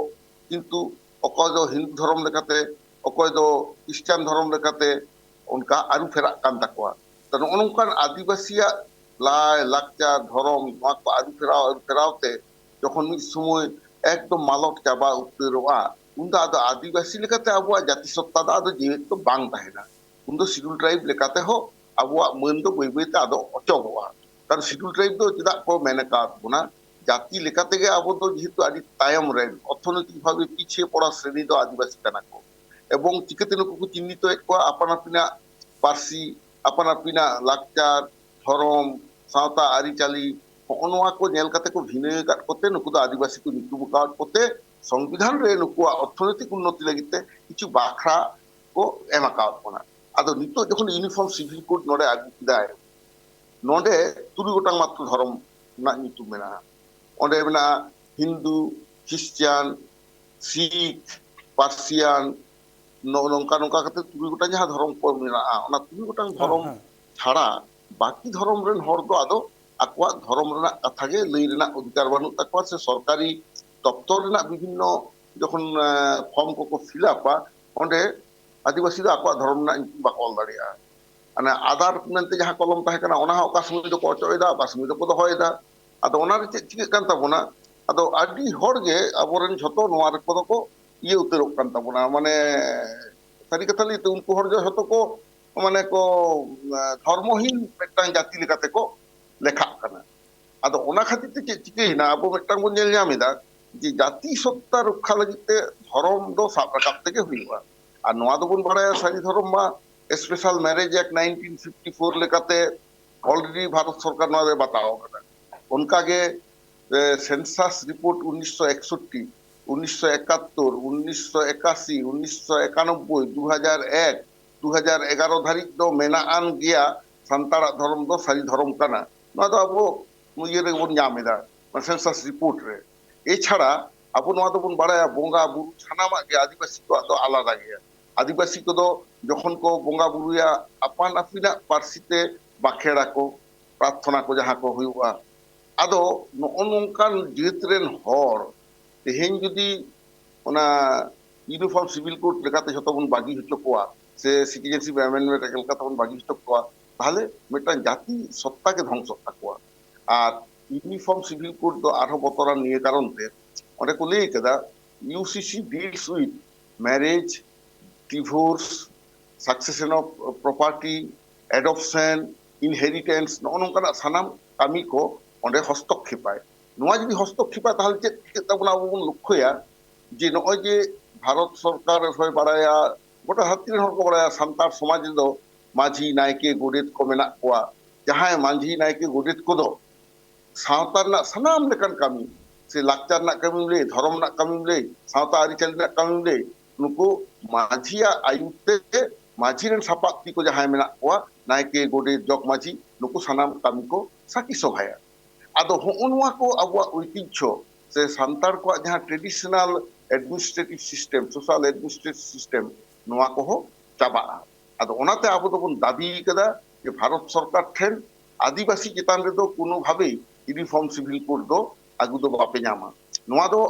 ᱠᱤᱱᱛᱩ ᱚᱠᱚᱭ ᱫᱚ ᱦᱤᱱᱫᱩ ᱫᱷᱚᱨᱚᱢ ᱞᱮᱠᱟᱛᱮ, ᱚᱠᱚᱭ ᱫᱚ ᱠᱷᱨᱤᱥᱴᱟᱱ ᱫᱷᱚᱨᱚᱢ ᱞᱮᱠᱟᱛᱮ ᱚᱱᱠᱟ ᱟᱹᱨᱩ ᱯᱷᱮᱨᱟᱜ ᱠᱟᱱ ᱛᱟᱠᱚᱣᱟ᱾ ᱛᱚ, ᱱᱚᱜᱼᱚ ᱱᱚᱝᱠᱟᱱ ᱟᱹᱫᱤᱵᱟᱹᱥᱤᱭᱟᱜ ᱞᱟᱭ ᱞᱟᱠᱪᱟᱨ, ᱫᱷᱚᱨᱚᱢ, ᱱᱚᱣᱟ ᱠᱚ ᱟᱹᱨᱩ ᱯᱷᱮᱨᱟᱣ, ᱟᱹᱨᱩ ᱯᱷᱮᱨᱟᱣ ᱛᱮ ᱡᱚᱠᱷᱚᱱ ᱢᱤᱫ ᱥᱚᱢᱚᱭ ᱮᱠᱫᱚᱢ ᱢᱟᱞᱚᱴ ᱪᱟᱵᱟ ᱩᱛᱟᱹᱨᱚᱜᱼᱟ, ᱩᱱᱫᱚ ᱟᱫᱚ ᱟᱹᱫᱤᱵᱟᱹᱥᱤ ᱞᱮᱠᱟᱛᱮ ᱟᱵᱚᱣᱟᱜ ᱡᱟᱹᱛᱤ ᱥᱚᱛᱛᱟ ᱫᱚ ᱟᱫᱚ ᱡᱤᱣᱮᱫ ᱫᱚ ᱵᱟᱝ ᱛᱟᱦᱮᱱᱟ᱾ ᱩᱱᱫᱚ ᱥᱤᱰᱩᱞ ᱴᱨᱟᱭᱤᱵᱽ ᱞᱮᱠᱟᱛᱮ ᱦᱚᱸ ᱟᱵᱚᱣᱟᱜ ᱢᱟᱹᱱ ᱫᱚ ᱵᱟᱹᱭ ᱵᱟᱹᱭ ᱛᱮ ᱟᱫᱚ ᱚᱪᱚᱜᱚᱜᱼᱟ᱾ ᱠᱟᱨᱚᱱ ᱥᱤᱰᱩᱞ ᱴᱨᱟᱭᱤᱵᱽ ᱫᱚ ᱪᱮᱫᱟᱜ ᱠᱚ ᱢᱮᱱ ᱟᱠᱟᱫ ᱵᱚᱱᱟ? ᱡᱟᱹᱛᱤ ᱞᱮᱠᱟ ᱛᱮᱜᱮ ᱟᱵᱚ ᱫᱚ ᱡᱮᱦᱮᱛᱩ ᱟᱹᱰᱤ ᱛᱟᱭᱚᱢ ᱨᱮᱱ, ᱚᱨᱛᱷᱚᱱᱳᱭᱛᱤᱠ ᱵᱷᱟᱵᱮ ᱯᱤᱪᱷᱮ ᱯᱚᱲᱟ ᱥᱨᱮᱱᱤ ᱫᱚ ᱟᱹᱫᱤᱵᱟᱹᱥᱤ ᱠᱟᱱᱟ ᱠᱚ᱾ ᱮᱵᱚᱝ ᱪᱤᱠᱟᱹᱛᱮ ᱱᱩᱠᱩ ᱠᱚ ᱪᱤᱱᱦᱤᱛᱚᱭᱮᱫ ᱠᱚᱣᱟ? ᱟᱯᱟᱱ ᱟᱹᱯᱤᱱᱟᱜ ᱯᱟᱹᱨᱥᱤ, ᱟᱯᱟᱱ ᱟᱹᱯᱤᱱᱟᱜ ᱞᱟᱠᱪᱟᱨ, ᱫᱷᱚᱨᱚᱢ, ᱥᱟᱶᱛᱟ, ᱟᱹᱨᱤᱪᱟᱹᱞᱤ, ᱦᱚᱸᱜᱼᱚ ᱱᱚᱣᱟ ᱠᱚ ᱧᱮᱞ ᱠᱟᱛᱮ ᱠᱚ ᱵᱷᱤᱱᱟᱹ ᱟᱠᱟᱫ ᱠᱚᱛᱮ ᱱᱩᱠᱩ ᱫᱚ ᱟᱹᱫᱤᱵᱟᱹᱥᱤ ᱠᱚ ᱧᱩᱛᱩᱢ ᱟᱠᱟᱫ ᱠᱚᱛᱮ ᱥᱚᱝᱵᱤᱫᱷᱟᱱ ᱨᱮ ᱱᱩᱠᱩᱣᱟᱜ ᱚᱨᱛᱷᱚᱱᱳᱭᱛᱤᱠ ᱩᱱᱱᱚᱛᱤ ᱞᱟᱹᱜᱤᱫ ᱛᱮ ᱠᱤᱪᱷᱩ ᱵᱟᱠᱷᱨᱟ ᱠᱚ ᱮᱢ ᱟᱠᱟᱣᱟᱫ ᱵᱚᱱᱟ᱾ ᱟᱫᱚ ᱱᱤᱛᱚᱜ ᱡᱚᱠᱷᱚᱱ ᱤᱭᱩᱱᱤᱯᱷᱚᱨᱢ ᱥᱤᱵᱷᱤᱞ ᱠᱳᱰ ᱱᱚᱰᱮ ᱟᱹᱜᱩ ᱠᱮᱫᱟᱭ, ᱱᱚᱰᱮ ᱛᱩᱨᱩᱭ ᱜᱚᱴᱟᱝ ᱢᱟᱛᱨᱚ ᱫᱷᱚᱨᱚᱢ ᱨᱮᱱᱟᱜ ᱧᱩᱛᱩᱢ ᱢᱮᱱᱟᱜᱼᱟ᱾ ᱚᱸᱰᱮ ᱢᱮᱱᱟᱜᱼᱟ ᱦᱤᱱᱫᱩ, ᱠᱷᱨᱤᱥᱪᱟᱱ, ᱥᱤᱠᱷ, ᱯᱟᱨᱥᱤᱭᱟᱱ, ᱱᱚᱜᱼᱚ ᱱᱚᱝᱠᱟ ᱱᱚᱝᱠᱟ ᱠᱟᱛᱮ ᱛᱩᱨᱩᱭ ᱜᱚᱴᱟᱝ ᱡᱟᱦᱟᱸ ᱫᱷᱚᱨᱚᱢ ᱠᱚ ᱢᱮᱱᱟᱜᱼᱟ, ᱚᱱᱟ ᱛᱩᱨᱩᱭ ᱜᱚᱴᱟᱝ ᱦᱮᱸ, ᱫᱷᱚᱨᱚᱢ ᱦᱮᱸ᱾ ᱪᱷᱟᱲᱟ ᱵᱟᱹᱠᱤ ᱫᱷᱚᱨᱚᱢ ᱨᱮᱱ ᱦᱚᱲ ᱫᱚ ᱟᱫᱚ ᱟᱠᱚᱣᱟᱜ ᱫᱷᱚᱨᱚᱢ ᱨᱮᱱᱟᱜ ᱠᱟᱛᱷᱟ ᱜᱮ ᱞᱟᱹᱭ ᱨᱮᱱᱟᱜ ᱚᱫᱷᱤᱠᱟᱨ ᱵᱟᱹᱱᱩᱜ ᱛᱟᱠᱚᱣᱟ, ᱥᱮ ᱥᱚᱨᱠᱟᱨᱤ ᱫᱚᱯᱛᱚᱨ ᱨᱮᱱᱟᱜ ᱵᱤᱵᱷᱤᱱᱱᱚ ᱡᱚᱠᱷᱚᱱ ᱯᱷᱚᱨᱢ ᱠᱚᱠᱚ ᱯᱷᱤᱞᱟᱯᱟ, ᱚᱸᱰᱮ ᱟᱹᱫᱤᱵᱟᱹᱥᱤ ᱫᱚ ᱟᱠᱚᱣᱟᱜ ᱫᱷᱚᱨᱚᱢ ᱨᱮᱱᱟᱜ ᱧᱩᱛᱩᱢ ᱵᱟᱠᱚ ᱚᱞ ᱫᱟᱲᱮᱭᱟᱜᱼᱟ᱾ ᱚᱱᱟ ᱟᱫᱟᱨ ᱢᱮᱱᱛᱮ ᱡᱟᱦᱟᱸ ᱠᱚᱞᱚᱢ ᱛᱟᱦᱮᱸ ᱠᱟᱱᱟ, ᱚᱱᱟ ᱦᱚᱸ ᱚᱠᱟ ᱥᱚᱢᱚᱭ ᱫᱚᱠᱚ ᱚᱪᱚᱜ ᱮᱫᱟ, ᱚᱠᱟ ᱥᱚᱢᱚᱭ ᱫᱚᱠᱚ ᱫᱚᱦᱚᱭᱮᱫᱟ᱾ ᱟᱫᱚ ᱚᱱᱟᱨᱮ ᱪᱮᱫ ᱪᱤᱠᱟᱹᱜ ᱠᱟᱱ ᱛᱟᱵᱚᱱᱟ? ᱟᱫᱚ ᱟᱹᱰᱤ ᱦᱚᱲ ᱜᱮ ᱟᱵᱚᱨᱮᱱ ᱡᱷᱚᱛᱚ ᱱᱚᱣᱟ ᱨᱮ ᱠᱚᱫᱚ ᱠᱚ ᱤᱭᱟᱹ ᱩᱛᱟᱹᱨᱚᱜ ᱠᱟᱱ ᱛᱟᱵᱚᱱᱟ, ᱢᱟᱱᱮ ᱥᱟᱹᱨᱤ ᱠᱟᱛᱷᱟ ᱞᱟᱹᱭᱛᱮ ᱩᱱᱠᱩ ᱦᱚᱲ ᱫᱚ ᱡᱷᱚᱛᱚ ᱠᱚ ᱢᱟᱱᱮ ᱠᱚ ᱫᱷᱚᱨᱢᱚᱦᱤᱱ ᱢᱤᱫᱴᱟᱝ ᱡᱟᱹᱛᱤ ᱞᱮᱠᱟᱛᱮ ᱠᱚ ᱞᱮᱠᱷᱟᱜ ᱠᱟᱱᱟ᱾ ᱟᱫᱚ ᱚᱱᱟ ᱠᱷᱟᱹᱛᱤᱨ ᱛᱮ ᱪᱮᱫ ᱪᱤᱠᱟᱹᱭᱮᱱᱟ, ᱟᱵᱚ ᱢᱤᱫᱴᱟᱝ ᱵᱚᱱ ᱧᱮᱞ ᱧᱟᱢ ᱮᱫᱟ ᱡᱮ ᱡᱟᱹᱛᱤ ᱥᱚᱛᱛᱟ ᱨᱚᱠᱠᱷᱟ ᱞᱟᱹᱜᱤᱫ ᱛᱮ ᱫᱷᱚᱨᱚᱢ ᱫᱚ ᱥᱟᱵ ᱨᱟᱠᱟᱵ ᱛᱮᱜᱮ ᱦᱩᱭᱩᱜᱼᱟ᱾ ᱟᱨ ᱱᱚᱣᱟ ᱫᱚᱵᱚᱱ ᱵᱟᱲᱟᱭᱟ, ᱥᱟᱹᱨᱤ ᱫᱷᱚᱨᱚᱢ ᱢᱟ Special Marriage Act nineteen fifty four ᱞᱮᱠᱟᱛᱮ already ᱵᱷᱟᱨᱚᱛ ᱥᱚᱨᱠᱟᱨ ᱱᱚᱣᱟ ᱫᱚᱭ ᱵᱟᱛᱟᱣ ᱟᱠᱟᱫᱟ᱾ ᱚᱱᱠᱟᱜᱮ ᱥᱮᱱᱥᱟᱥ ᱨᱤᱯᱳᱨᱴ ᱩᱱᱤᱥᱥᱚ ᱮᱠᱥᱚᱴᱴᱤ, ᱩᱱᱤᱥᱥᱚ ᱮᱠᱟᱛᱛᱳᱨ, ᱩᱱᱤᱥᱥᱚ ᱮᱠᱟᱥᱤ, ᱩᱱᱤᱥᱥᱚ ᱮᱠᱟᱱᱚᱵᱵᱳᱭ, ᱫᱩ ᱦᱟᱡᱟᱨ ᱮᱠ, ᱫᱩ ᱦᱟᱡᱟᱨ ᱮᱜᱟᱨᱚ ᱫᱷᱟᱹᱨᱤᱡ ᱫᱚ ᱢᱮᱱᱟᱜ ᱟᱱ ᱜᱮᱭᱟ, ᱥᱟᱱᱛᱟᱲᱟᱜ ᱫᱷᱚᱨᱚᱢ ᱫᱚ ᱥᱟᱹᱨᱤ ᱫᱷᱚᱨᱚᱢ ᱠᱟᱱᱟ᱾ ᱱᱚᱣᱟ ᱫᱚ ᱟᱵᱚ ᱤᱭᱟᱹ ᱨᱮᱵᱚᱱ ᱧᱟᱢ ᱮᱫᱟ, ᱥᱮᱱᱥᱟᱥ ᱨᱤᱯᱳᱨᱴ ᱨᱮ᱾ ᱮᱪᱷᱟᱲᱟ ᱟᱵᱚ ᱱᱚᱣᱟ ᱫᱚᱵᱚᱱ ᱵᱟᱲᱟᱭᱟ, ᱵᱚᱸᱜᱟ ᱵᱩᱨᱩ ᱥᱟᱱᱟᱢᱟᱜ ᱜᱮ ᱟᱹᱫᱤᱵᱟᱹᱥᱤ ᱠᱚᱣᱟᱜ ᱫᱚ ᱟᱞᱟᱫᱟ ᱜᱮᱭᱟ᱾ ᱟᱹᱫᱤᱵᱟᱹᱥᱤ ᱠᱚᱫᱚ ᱡᱚᱠᱷᱚᱱ ᱠᱚ ᱵᱚᱸᱜᱟ ᱵᱩᱨᱩᱭᱟ, ᱟᱯᱟᱱ ᱟᱹᱯᱤᱱᱟᱜ ᱯᱟᱹᱨᱥᱤ ᱛᱮ ᱵᱟᱠᱷᱮᱲ ᱟᱠᱚ, ᱯᱨᱟᱨᱛᱷᱚᱱᱟ ᱠᱚ ᱡᱟᱦᱟᱸ ᱠᱚ ᱦᱩᱭᱩᱜᱼᱟ᱾ ᱟᱫᱚ ᱱᱚᱜᱼᱚ ᱱᱚᱝᱠᱟᱱ ᱡᱟᱹᱛ ᱨᱮᱱ ᱦᱚᱲ ᱛᱮᱦᱮᱧ ᱡᱩᱫᱤ ᱚᱱᱟ ᱤᱭᱩᱱᱤᱯᱷᱚᱨᱢ ᱥᱤᱵᱷᱤᱞ ᱠᱳᱰ ᱞᱮᱠᱟᱛᱮ ᱡᱷᱚᱛᱚ ᱵᱚᱱ ᱵᱟᱹᱜᱤ ᱦᱚᱪᱚ ᱠᱚᱣᱟ, ᱥᱮ ᱥᱤᱴᱤᱡᱮᱱᱥᱤᱯ ᱟᱢᱮᱱᱰᱢᱮᱱᱴ ᱞᱮᱠᱟᱛᱮ ᱵᱚᱱ ᱵᱟᱹᱜᱤ ᱦᱚᱪᱚ ᱠᱚᱣᱟ, ᱛᱟᱦᱚᱞᱮ ᱢᱤᱫᱴᱟᱝ ᱡᱟᱹᱛᱤ ᱥᱚᱛᱛᱟ ᱜᱮ ᱫᱷᱚᱝᱥᱚᱜ ᱛᱟᱠᱚᱣᱟ᱾ ᱟᱨ ᱤᱭᱩᱱᱤᱯᱷᱚᱨᱢ ᱥᱤᱵᱷᱤᱞ ᱠᱳᱰ ᱫᱚ ᱟᱨᱦᱚᱸ ᱵᱚᱛᱚᱨᱟᱱ ᱱᱤᱭᱟᱹ ᱠᱟᱨᱚᱱ ᱛᱮ, ᱚᱸᱰᱮ ᱠᱚ ᱞᱟᱹᱭ ᱠᱟᱫᱟ, "UCC deals with marriage, divorce, succession of property, adoption, inheritance", ᱱᱚᱜᱼᱚ ᱱᱚᱝᱠᱟᱱᱟᱜ ᱥᱟᱱᱟᱢ ᱠᱟᱹᱢᱤ ᱠᱚ ᱚᱸᱰᱮ ᱦᱚᱥᱛᱚᱠᱠᱷᱮᱯᱟᱭ᱾ ᱱᱚᱣᱟ ᱡᱩᱫᱤ ᱦᱚᱥᱛᱚᱠᱠᱷᱮᱯᱟ, ᱛᱟᱦᱚᱞᱮ ᱪᱮᱫ ᱪᱤᱠᱟᱹᱜ ᱛᱟᱵᱚᱱᱟ? ᱟᱵᱚ ᱵᱚᱱ ᱞᱚᱠᱠᱷᱚᱭᱟ ᱡᱮ ᱱᱚᱜᱼᱚᱭ ᱡᱮ ᱵᱷᱟᱨᱚᱛ ᱥᱚᱨᱠᱟᱨ ᱦᱚᱸᱭ ᱵᱟᱲᱟᱭᱟ, ᱜᱚᱴᱟ ᱫᱷᱟᱹᱨᱛᱤ ᱨᱮᱱ ᱦᱚᱲ ᱠᱚ ᱵᱟᱲᱟᱭᱟ, ᱥᱟᱱᱛᱟᱲ ᱥᱚᱢᱟᱡᱽ ᱨᱮᱫᱚ ᱢᱟᱹᱡᱷᱤ, ᱱᱟᱭᱠᱮ, ᱜᱚᱰᱮᱛ ᱠᱚ ᱢᱮᱱᱟᱜ ᱠᱚᱣᱟ᱾ ᱡᱟᱦᱟᱸᱭ ᱢᱟᱹᱡᱷᱤ, ᱱᱟᱭᱠᱮ, ᱜᱚᱰᱮᱛ ᱠᱚᱫᱚ ᱥᱟᱶᱛᱟ ᱨᱮᱱᱟᱜ ᱥᱟᱱᱟᱢ ᱞᱮᱠᱟᱱ ᱠᱟᱹᱢᱤ, ᱥᱮ ᱞᱟᱠᱪᱟᱨ ᱨᱮᱱᱟᱜ ᱠᱟᱹᱢᱤᱢ ᱞᱟᱹᱭ, ᱫᱷᱚᱨᱚᱢ ᱨᱮᱱᱟᱜ ᱠᱟᱹᱢᱤᱢ ᱞᱟᱹᱭ, ᱥᱟᱶᱛᱟ ᱟᱹᱨᱤᱪᱟᱹᱞᱤ ᱨᱮᱱᱟᱜ ᱠᱟᱹᱢᱤᱢ ᱞᱟᱹᱭ, ᱱᱩᱠᱩ ᱢᱟᱹᱡᱷᱤᱭᱟᱜ ᱟᱹᱭᱩᱨ ᱛᱮ ᱢᱟᱹᱡᱷᱤ ᱨᱮᱱ ᱥᱟᱯᱟᱵ ᱛᱤ ᱠᱚ ᱡᱟᱦᱟᱸᱭ ᱢᱮᱱᱟᱜ ᱠᱚᱣᱟ, ᱱᱟᱭᱠᱮ, ᱜᱚᱰᱮᱛ, ᱡᱚᱜᱽ ᱢᱟᱹᱡᱷᱤ, ᱱᱩᱠᱩ ᱥᱟᱱᱟᱢ ᱠᱟᱹᱢᱤ ᱠᱚ ᱥᱟᱹᱠᱷᱤ ᱥᱚᱵᱷᱟᱭᱟ᱾ ᱟᱫᱚ ᱦᱚᱸᱜᱼᱚ ᱱᱚᱣᱟ ᱠᱚ ᱟᱵᱚᱣᱟᱜ ᱳᱭᱛᱤᱡᱽᱡᱷᱚ ᱥᱮ ᱥᱟᱱᱛᱟᱲ ᱠᱚᱣᱟᱜ ᱡᱟᱦᱟᱸ traditional administrative system, social administrative system, ᱱᱚᱣᱟ ᱠᱚᱦᱚᱸ ᱪᱟᱵᱟᱜᱼᱟ᱾ ᱟᱫᱚ ᱚᱱᱟᱛᱮ ᱟᱵᱚ ᱫᱚᱵᱚᱱ ᱫᱟᱹᱵᱤ ᱠᱟᱫᱟ ᱡᱮ ᱵᱷᱟᱨᱚᱛ ᱥᱚᱨᱠᱟᱨ ᱴᱷᱮᱱ ᱟᱹᱫᱤᱵᱟᱹᱥᱤ ᱪᱮᱛᱟᱱ ᱨᱮᱫᱚ ᱠᱳᱱᱳ ᱵᱷᱟᱵᱮ Uniform Civil Code ᱫᱚ ᱟᱹᱜᱩ ᱫᱚ ᱵᱟᱯᱮ ᱧᱟᱢᱟ᱾ ᱱᱚᱣᱟ ᱫᱚ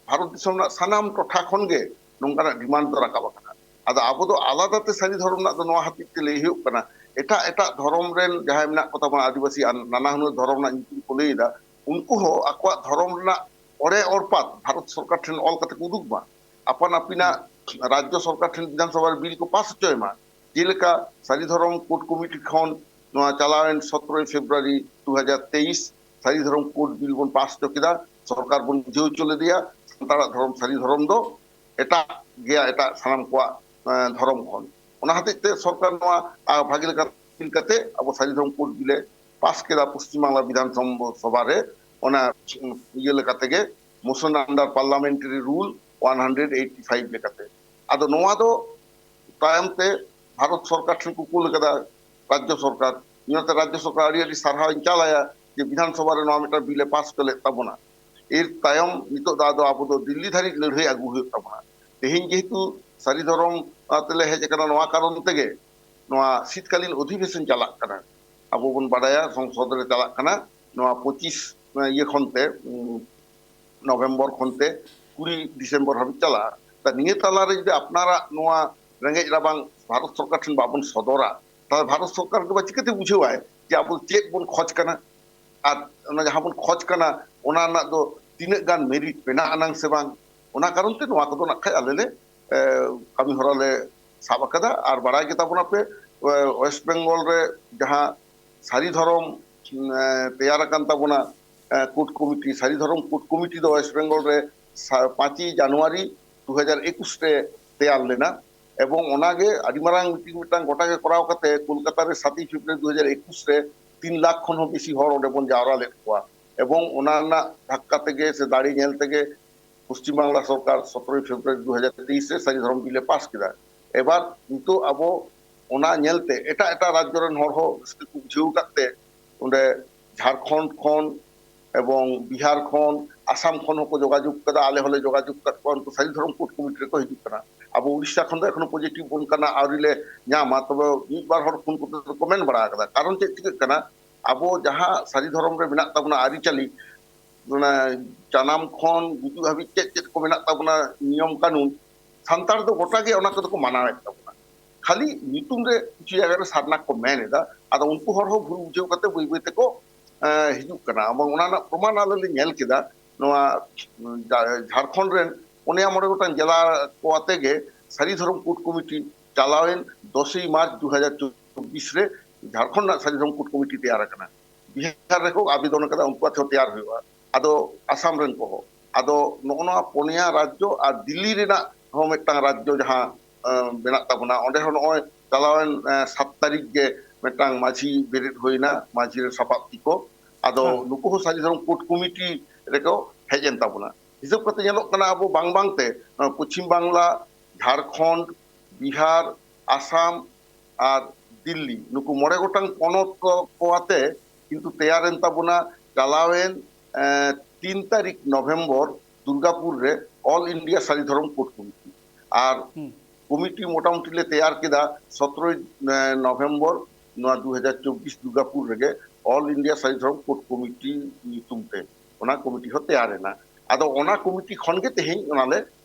ᱵᱷᱟᱨᱚᱛ ᱫᱤᱥᱚᱢ ᱨᱮᱱᱟᱜ ᱥᱟᱱᱟᱢ ᱴᱚᱴᱷᱟ ᱠᱷᱚᱱ ᱜᱮ ᱱᱚᱝᱠᱟᱱᱟᱜ demand ᱫᱚ ᱨᱟᱠᱟᱵ ᱟᱠᱟᱱᱟ᱾ ᱟᱫᱚ ᱟᱵᱚ ᱫᱚ ᱟᱞᱟᱫᱟ ᱛᱮ ᱥᱟᱹᱨᱤ ᱫᱷᱚᱨᱚᱢ ᱨᱮᱱᱟᱜ ᱫᱚ ᱱᱚᱣᱟ ᱦᱚᱛᱮᱡ ᱛᱮ ᱞᱟᱹᱭ ᱦᱩᱭᱩᱜ ᱠᱟᱱᱟ, ᱮᱴᱟᱜ ᱮᱴᱟᱜ ᱫᱷᱚᱨᱚᱢ ᱨᱮᱱ ᱡᱟᱦᱟᱸᱭ ᱢᱮᱱᱟᱜ ᱠᱚ ᱛᱟᱵᱚᱱᱟ, ᱟᱹᱫᱤᱵᱟᱹᱥᱤ ᱟᱨ ᱱᱟᱱᱟ ᱦᱩᱱᱟᱹᱨ ᱫᱷᱚᱨᱚᱢ ᱨᱮᱱᱟᱜ ᱧᱩᱛᱩᱢ ᱠᱚ ᱞᱟᱹᱭ ᱮᱫᱟ, ᱩᱱᱠᱩ ᱦᱚᱸ ᱟᱠᱚᱣᱟᱜ ᱫᱷᱚᱨᱚᱢ ᱨᱮᱱᱟᱜ ᱚᱲᱮ ᱚᱲᱯᱟᱛ ᱵᱷᱟᱨᱚᱛ ᱥᱚᱨᱠᱟᱨ ᱴᱷᱮᱱ ᱚᱞ ᱠᱟᱛᱮ ᱠᱚ ᱩᱫᱩᱜ ᱢᱟ, ᱟᱯᱟᱱ ᱟᱹᱯᱤᱱᱟᱜ ᱨᱟᱡᱽᱡᱚ ᱥᱚᱨᱠᱟᱨ ᱴᱷᱮᱱ ᱵᱤᱫᱷᱟᱱ ᱥᱚᱵᱷᱟ ᱨᱮ ᱵᱤᱞ ᱠᱚ ᱯᱟᱥ ᱦᱚᱪᱚᱭ ᱢᱟ᱾ ᱡᱮᱞᱮᱠᱟ ᱥᱟᱹᱨᱤ ᱫᱷᱚᱨᱚᱢ ᱠᱳᱰ ᱠᱚᱢᱤᱴᱤ ᱠᱷᱚᱱ ᱱᱚᱣᱟ ᱪᱟᱞᱟᱣᱮᱱ ᱥᱚᱛᱨᱚᱭ ᱯᱷᱮᱵᱽᱨᱩᱣᱟᱨᱤ ᱫᱩ ᱦᱟᱡᱟᱨ ᱛᱮᱭᱤᱥ ᱥᱟᱹᱨᱤ ᱫᱷᱚᱨᱚᱢ ᱠᱳᱰ ᱵᱤᱞ ᱵᱚᱱ ᱯᱟᱥ ᱦᱚᱪᱚ ᱠᱮᱫᱟ, ᱥᱚᱨᱠᱟᱨ ᱵᱚᱱ ᱵᱩᱡᱷᱟᱹᱣ ᱦᱚᱪᱚ ᱞᱮᱫᱮᱭᱟ, ᱥᱟᱱᱛᱟᱲᱟᱜ ᱫᱷᱚᱨᱚᱢ ᱥᱟᱹᱨᱤ ᱫᱷᱚᱨᱚᱢ ᱫᱚ ᱮᱴᱟᱜ ᱜᱮᱭᱟ, ᱮᱴᱟᱜ ᱥᱟᱱᱟᱢ ᱠᱚᱣᱟᱜ, ᱮᱸ, ᱫᱷᱚᱨᱚᱢ ᱠᱷᱚᱱ᱾ ᱚᱱᱟ ᱦᱚᱛᱮᱡ ᱛᱮ ᱥᱚᱨᱠᱟᱨ ᱱᱚᱣᱟ, ᱟ, ᱵᱷᱟᱜᱮ ᱞᱮᱠᱟ ᱛᱟᱹᱯᱤᱞ ᱠᱟᱛᱮ ᱟᱵᱚ ᱥᱟᱹᱨᱤ ᱫᱷᱚᱨᱚᱢ ᱠᱳᱰ ᱵᱤᱞᱮ ᱯᱟᱥ ᱠᱮᱫᱟ ᱯᱚᱥᱪᱤᱢ ᱵᱟᱝᱞᱟ ᱵᱤᱫᱷᱟᱱ ᱥᱚᱢ-, ᱥᱚᱵᱷᱟ ᱨᱮ᱾ ᱚᱱᱟ, ᱩᱸ, ᱤᱭᱟᱹ ᱞᱮᱠᱟ ᱛᱮᱜᱮ, motion under parliamentary rule one hundred eighty five ᱞᱮᱠᱟᱛᱮ᱾ ᱟᱫᱚ ᱱᱚᱣᱟ ᱫᱚ ᱛᱟᱭᱚᱢ ᱛᱮ ᱵᱷᱟᱨᱚᱛ ᱥᱚᱨᱠᱟᱨ ᱴᱷᱮᱱ ᱠᱚ ᱠᱩᱞ ᱠᱟᱫᱟ, ᱨᱟᱡᱽᱡᱚ ᱥᱚᱨᱠᱟᱨ᱾ ᱤᱧ ᱚᱱᱟᱛᱮ ᱨᱟᱡᱽᱡᱚ ᱥᱚᱨᱠᱟᱨ ᱟᱹᱰᱤ ᱟᱹᱰᱤ ᱥᱟᱨᱦᱟᱣ ᱤᱧ ᱪᱟᱞ ᱟᱭᱟ ᱡᱮ ᱵᱤᱫᱷᱟᱱ ᱥᱚᱵᱷᱟ ᱨᱮ ᱱᱚᱣᱟ ᱢᱤᱫᱴᱟᱝ ᱵᱤᱞ ᱮ ᱯᱟᱥ ᱦᱚᱪᱚ ᱞᱮᱫ ᱛᱟᱵᱚᱱᱟ᱾ ᱮᱨ ᱛᱟᱭᱚᱢ ᱱᱤᱛᱚᱜ ᱫᱚ ᱟᱫᱚ ᱟᱵᱚ ᱫᱚ ᱫᱤᱞᱞᱤ ᱫᱷᱟᱹᱨᱤᱡ ᱞᱟᱹᱲᱦᱟᱹᱭ ᱟᱹᱜᱩ ᱦᱩᱭᱩᱜ ᱛᱟᱵᱚᱱᱟ᱾ ᱛᱮᱦᱮᱧ ᱡᱮᱦᱮᱛᱩ ᱥᱟᱹᱨᱤ ᱫᱷᱚᱨᱚᱢ, ᱟ, ᱛᱮᱞᱮ ᱦᱮᱡ ᱟᱠᱟᱱᱟ, ᱱᱚᱣᱟ ᱠᱟᱨᱚᱱ ᱛᱮᱜᱮ ᱱᱚᱣᱟ ᱥᱤᱛᱠᱟᱞᱤᱱ ᱚᱫᱷᱤᱵᱮᱥᱚᱱ ᱪᱟᱞᱟᱜ ᱠᱟᱱᱟ᱾ ᱟᱵᱚ ᱵᱚᱱ ᱵᱟᱰᱟᱭᱟ ᱥᱚᱝᱥᱚᱫ ᱨᱮ ᱪᱟᱞᱟᱜ ᱠᱟᱱᱟ ᱱᱚᱣᱟ ᱯᱚᱸᱪᱤᱥ, ᱤᱭᱟᱹ ᱠᱷᱚᱱ ᱛᱮ, ᱩᱸ, ᱱᱚᱵᱷᱮᱢᱵᱚᱨ ᱠᱷᱚᱱ ᱛᱮ ᱠᱩᱲᱤ ᱰᱤᱥᱮᱢᱵᱚᱨ ᱦᱟᱹᱵᱤᱡ ᱪᱟᱞᱟᱜᱼᱟ᱾ ᱛᱟ ᱱᱤᱭᱟᱹ ᱛᱟᱞᱟ ᱨᱮ ᱡᱩᱫᱤ ᱟᱯᱱᱟᱨᱟᱜ ᱱᱚᱣᱟ ᱨᱮᱸᱜᱮᱡ ᱨᱟᱵᱟᱝ ᱵᱷᱟᱨᱚᱛ ᱥᱚᱨᱠᱟᱨ ᱴᱷᱮᱱ ᱵᱟᱵᱚᱱ ᱥᱚᱫᱚᱨᱟ, ᱛᱟᱦᱚᱞᱮ ᱵᱷᱟᱨᱚᱛ ᱥᱚᱨᱠᱟᱨ ᱜᱮ ᱵᱟ ᱪᱤᱠᱟᱹᱛᱮ ᱵᱩᱡᱷᱟᱹᱣᱟᱭ ᱡᱮ ᱟᱵᱚ ᱪᱮᱫ ᱵᱚᱱ ᱠᱷᱚᱡᱽ ᱠᱟᱱᱟ? ᱟᱨ ᱚᱱᱟ ᱡᱟᱦᱟᱸ ᱵᱚᱱ ᱠᱷᱚᱡᱽ ᱠᱟᱱᱟ, ᱚᱱᱟ ᱨᱮᱱᱟᱜ ᱫᱚ ᱛᱤᱱᱟᱹᱜ ᱜᱟᱱ merit ᱢᱮᱱᱟᱜ ᱟᱱᱟᱝ ᱥᱮ ᱵᱟᱝ? ᱚᱱᱟ ᱠᱟᱨᱚᱱ ᱛᱮ ᱱᱚᱣᱟ ᱠᱚᱫᱚ ᱱᱟᱜ ᱠᱷᱟᱡ ᱟᱞᱮ ᱞᱮ, ᱮ, ᱠᱟᱹᱢᱤ ᱦᱚᱨᱟ ᱞᱮ ᱥᱟᱵ ᱟᱠᱟᱫᱟ᱾ ᱟᱨ ᱵᱟᱲᱟᱭ ᱜᱮ ᱛᱟᱵᱚᱱᱟᱯᱮ, ᱮ, ᱳᱭᱮᱥᱴ ᱵᱮᱝᱜᱚᱞ ᱨᱮ ᱡᱟᱦᱟᱸ ᱥᱟᱹᱨᱤ ᱫᱷᱚᱨᱚᱢ, ᱮ, ᱛᱮᱭᱟᱨ ᱟᱠᱟᱱ ᱛᱟᱵᱚᱱᱟ, ᱠᱳᱰ ᱠᱚᱢᱤᱴᱤ, ᱥᱟᱹᱨᱤ ᱫᱷᱚᱨᱚᱢ ᱠᱳᱰ ᱠᱚᱢᱤᱴᱤ ᱫᱚ ᱳᱭᱮᱥᱴ ᱵᱮᱝᱜᱚᱞ ᱨᱮ ᱥᱟ- ᱯᱟᱸᱪᱮᱭ ᱡᱟᱱᱩᱣᱟᱨᱤ ᱫᱩ ᱦᱟᱡᱟᱨ ᱮᱠᱩᱥ ᱨᱮ ᱛᱮᱭᱟᱨ ᱞᱮᱱᱟ᱾ ᱮᱵᱚᱝ ᱚᱱᱟᱜᱮ ᱟᱹᱰᱤ ᱢᱟᱨᱟᱝ ᱢᱤᱴᱤᱝ ᱢᱤᱫᱴᱟᱝ ᱜᱚᱴᱟ ᱜᱮ ᱠᱚᱨᱟᱣ ᱠᱟᱛᱮ ᱠᱳᱞᱠᱟᱛᱟ ᱨᱮ ᱥᱟᱛᱮᱭ ᱯᱷᱮᱵᱽᱨᱩᱣᱟᱨᱤ ᱫᱩ ᱦᱟᱡᱟᱨ ᱮᱠᱩᱥ ᱨᱮ ᱛᱤᱱ ᱞᱟᱠᱷ ᱠᱷᱚᱱ ᱦᱚᱸ ᱵᱮᱥᱤ ᱦᱚᱲ ᱚᱸᱰᱮ ᱵᱚᱱ ᱡᱟᱣᱨᱟ ᱞᱮᱫ ᱠᱚᱣᱟ᱾ ᱮᱵᱚᱝ ᱚᱱᱟ ᱨᱮᱱᱟᱜ ᱫᱷᱟᱠᱠᱟ ᱛᱮᱜᱮ ᱥᱮ ᱫᱟᱲᱮ ᱧᱮᱞ ᱛᱮᱜᱮ ᱯᱚᱥᱪᱤᱢ ᱵᱟᱝᱞᱟ ᱥᱚᱨᱠᱟᱨ ᱥᱚᱛᱨᱚᱭ ᱯᱷᱮᱵᱽᱨᱩᱣᱟᱨᱤ ᱫᱩ ᱦᱟᱡᱟᱨ ᱛᱮᱭᱤᱥ ᱨᱮ ᱥᱟᱹᱨᱤ ᱫᱷᱚᱨᱚᱢ ᱵᱤᱞ ᱮ ᱯᱟᱥ ᱠᱮᱫᱟ᱾ ᱮᱵᱟᱨ ᱱᱤᱛᱚᱜ ᱟᱵᱚ ᱚᱱᱟ ᱧᱮᱞᱛᱮ ᱮᱴᱟᱜ ᱮᱴᱟᱜ ᱨᱟᱡᱽᱡᱚ ᱨᱮᱱ ᱦᱚᱲ ᱦᱚᱸ ᱨᱟᱹᱥᱠᱟᱹ ᱠᱚ ᱵᱩᱡᱷᱟᱹᱣ ᱟᱠᱟᱫ ᱛᱮ ᱚᱸᱰᱮ ᱡᱷᱟᱲᱠᱷᱚᱸᱰ ᱠᱷᱚᱱ ᱮᱵᱚᱝ ᱵᱤᱦᱟᱨ ᱠᱷᱚᱱ, ᱟᱥᱟᱢ ᱠᱷᱚᱱ ᱦᱚᱸᱠᱚ ᱡᱳᱜᱟᱡᱳᱜᱽ ᱠᱟᱫᱟ, ᱟᱞᱮ ᱦᱚᱸᱞᱮ ᱡᱳᱜᱟᱡᱳᱜᱽ ᱠᱟᱫ ᱠᱚᱣᱟ, ᱩᱱᱠᱩ ᱥᱟᱹᱨᱤ ᱫᱷᱚᱨᱚᱢ ᱠᱳᱰ ᱠᱚᱢᱤᱴᱤ ᱨᱮᱠᱚ ᱦᱤᱡᱩᱜ ᱠᱟᱱᱟ᱾ ᱟᱵᱚ ᱩᱲᱤᱥᱥᱟ ᱠᱷᱚᱱ ᱫᱚ ᱮᱠᱷᱚᱱᱳ ᱯᱚᱡᱤᱴᱤᱵᱷ ᱚᱱᱠᱟᱱᱟᱜ ᱟᱹᱣᱨᱤ ᱞᱮ ᱧᱟᱢᱟ, ᱛᱚᱵᱮ ᱢᱤᱫ ᱵᱟᱨ ᱦᱚᱲ ᱯᱷᱳᱱ ᱠᱟᱛᱮ ᱠᱚ ᱢᱮᱱ ᱵᱟᱲᱟ ᱟᱠᱟᱫᱟ᱾ ᱠᱟᱨᱚᱱ ᱪᱮᱫ ᱪᱤᱠᱟᱹᱜ ᱠᱟᱱᱟ, ᱟᱵᱚ ᱡᱟᱦᱟᱸ ᱥᱟᱹᱨᱤ ᱫᱷᱚᱨᱚᱢ ᱨᱮ ᱢᱮᱱᱟᱜ ᱛᱟᱵᱚᱱᱟ ᱟᱹᱨᱤᱪᱟᱹᱞᱤ, ᱚᱱᱟ ᱡᱟᱱᱟᱢ ᱠᱷᱚᱱ ᱜᱩᱡᱩᱜ ᱦᱟᱹᱵᱤᱡ ᱪᱮᱫ ᱪᱮᱫ ᱠᱚ ᱢᱮᱱᱟᱜ ᱛᱟᱵᱚᱱᱟ, ᱱᱤᱭᱚᱢ ᱠᱟᱹᱱᱩᱱ, ᱥᱟᱱᱛᱟᱲ ᱫᱚ ᱜᱚᱴᱟ ᱜᱮ ᱚᱱᱟ ᱠᱚᱫᱚ ᱠᱚ ᱢᱟᱱᱟᱣᱮᱫ ᱛᱟᱵᱚᱱᱟ᱾ ᱠᱷᱟᱹᱞᱤ ᱧᱩᱛᱩᱢ ᱨᱮ ᱠᱤᱪᱷᱩ ᱡᱟᱭᱜᱟ ᱨᱮ ᱥᱟᱨᱱᱟ ᱠᱚ ᱢᱮᱱ ᱮᱫᱟ, ᱟᱫᱚ ᱩᱱᱠᱩ ᱦᱚᱲ ᱦᱚᱸ ᱵᱷᱩᱞ ᱵᱩᱡᱷᱟᱹᱣ ᱠᱟᱛᱮ ᱵᱟᱹᱭ ᱵᱟᱹᱭ ᱛᱮᱠᱚ, ᱮᱸ, ᱦᱤᱡᱩᱜ ᱠᱟᱱᱟ᱾ ᱮᱵᱚᱝ ᱚᱱᱟ ᱨᱮᱱᱟᱜ ᱯᱨᱚᱢᱟᱱ ᱟᱞᱮ ᱞᱮ ᱧᱮᱞ ᱠᱮᱫᱟ, ᱱᱚᱣᱟ, ᱩᱸ, ᱡᱷᱟ-, ᱡᱷᱟᱲᱠᱷᱚᱸᱰ ᱨᱮᱱ ᱯᱩᱱᱭᱟ ᱢᱚᱬᱮ ᱜᱚᱴᱟᱝ ᱡᱮᱞᱟ ᱠᱚ ᱟᱛᱮ ᱜᱮ ᱥᱟᱹᱨᱤ ᱫᱷᱚᱨᱚᱢ ᱠᱳᱰ ᱠᱚᱢᱤᱴᱤ ᱪᱟᱞᱟᱣᱮᱱ ᱫᱚᱥᱮᱭ ᱢᱟᱨᱪ ᱫᱩ ᱦᱟᱡᱟᱨ ᱪᱚᱵᱵᱤᱥ ᱨᱮ ᱡᱷᱟᱲᱠᱷᱚᱸᱰ ᱨᱮᱱᱟᱜ ᱥᱟᱹᱨᱤ ᱫᱷᱚᱨᱚᱢ ᱠᱳᱰ ᱠᱚᱢᱤᱴᱤ ᱛᱮᱭᱟᱨ ᱟᱠᱟᱱᱟ᱾ ᱵᱤᱦᱟᱨ ᱨᱮᱠᱚ ᱟᱵᱮᱫᱚᱱ ᱟᱠᱟᱫᱟ, ᱩᱱᱠᱩᱣᱟᱜ ᱛᱮᱦᱚᱸ ᱛᱮᱭᱟᱨ ᱦᱩᱭᱩᱜᱼᱟ᱾ ᱟᱫᱚ ᱟᱥᱟᱢ ᱨᱮᱱ ᱠᱚᱦᱚᱸ, ᱟᱫᱚ ᱱᱚᱜᱼᱚ ᱱᱚᱣᱟ ᱯᱩᱱᱭᱟ ᱨᱟᱡᱽᱡᱚ ᱟᱨ ᱫᱤᱞᱞᱤ ᱨᱮᱱᱟᱜ ᱦᱚᱸ ᱢᱤᱫᱴᱟᱝ ᱨᱟᱡᱽᱡᱚ ᱡᱟᱦᱟᱸ, ᱟᱸ, ᱢᱮᱱᱟᱜ ᱛᱟᱵᱚᱱᱟ, ᱚᱸᱰᱮ ᱦᱚᱸ ᱱᱚᱜᱼᱚᱭ ᱪᱟᱞᱟᱣᱮᱱ, ᱟᱸ, ᱥᱟᱛ ᱛᱟᱹᱨᱤᱠᱷ ᱜᱮ ᱢᱤᱫᱴᱟᱝ ᱢᱟᱹᱡᱷᱤ ᱵᱮᱨᱮᱫ ᱦᱩᱭᱱᱟ, ᱢᱟᱹᱡᱷᱤ ᱨᱮ ᱥᱟᱯᱟᱵ ᱛᱤᱠᱚ᱾ ᱟᱫᱚ ᱦᱮᱸ᱾ ᱱᱩᱠᱩ ᱦᱚᱸ ᱥᱟᱹᱨᱤ ᱫᱷᱚᱨᱚᱢ ᱠᱳᱰ ᱠᱚᱢᱤᱴᱤ ᱨᱮᱠᱚ ᱦᱮᱡ ᱮᱱ ᱛᱟᱵᱚᱱᱟ᱾ ᱦᱤᱥᱟᱹᱵ ᱠᱟᱛᱮ ᱧᱮᱞᱚᱜ ᱠᱟᱱᱟ, ᱟᱵᱚ ᱵᱟᱝ ᱵᱟᱝᱛᱮ, ᱟᱸ, ᱯᱚᱪᱷᱤᱢ ᱵᱟᱝᱞᱟ, ᱡᱷᱟᱲᱠᱷᱚᱸᱰ, ᱵᱤᱦᱟᱨ, ᱟᱥᱟᱢ ᱟᱨ ᱫᱤᱞᱞᱤ, ᱱᱩᱠᱩ ᱢᱚᱬᱮ ᱜᱚᱴᱟᱝ ᱯᱚᱱᱚᱛ ᱠᱚ, ᱠᱚ ᱟᱛᱮ ᱠᱤᱱᱛᱩ ᱛᱮᱭᱟᱨᱮᱱ ᱛᱟᱵᱚᱱᱟ ᱪᱟᱞᱟᱣᱮᱱ, ᱮᱸ, ᱛᱤᱱ ᱛᱟᱹᱨᱤᱠᱷ ᱱᱚᱵᱷᱮᱢᱵᱚᱨ ᱫᱩᱨᱜᱟᱯᱩᱨ ᱨᱮ ᱚᱞ ᱤᱱᱰᱤᱭᱟ ᱥᱟᱹᱨᱤ ᱫᱷᱚᱨᱚᱢ ᱠᱳᱰ ᱠᱚᱢᱤᱴᱤ᱾ ᱟᱨ ᱦᱩᱸ᱾ ᱠᱚᱢᱤᱴᱤ ᱢᱚᱴᱟᱢᱩᱴᱤ ᱞᱮ ᱛᱮᱭᱟᱨ ᱠᱮᱫᱟ ᱥᱚᱛᱨᱚᱭ, ᱮᱸ, ᱱᱚᱵᱷᱮᱢᱵᱚᱨ ᱱᱚᱣᱟ ᱫᱩ ᱦᱟᱡᱟᱨ ᱪᱚᱵᱵᱤᱥ ᱫᱩᱨᱜᱟᱯᱩᱨ ᱨᱮᱜᱮ ᱚᱞ ᱤᱱᱰᱤᱭᱟ ᱥᱟᱹᱨᱤ ᱫᱷᱚᱨᱚᱢ ᱠᱳᱰ ᱠᱚᱢᱤᱴᱤ ᱧᱩᱛᱩᱢ ᱛᱮ᱾ ᱚᱱᱟ ᱠᱚᱢᱤᱴᱤ ᱦᱚᱸ ᱛᱮᱭᱟᱨ ᱮᱱᱟ᱾ ᱟᱫᱚ ᱚᱱᱟ ᱠᱚᱢᱤᱴᱤ ᱠᱷᱚᱱ ᱜᱮ ᱛᱮᱦᱮᱧ ᱚᱱᱟ ᱞᱮ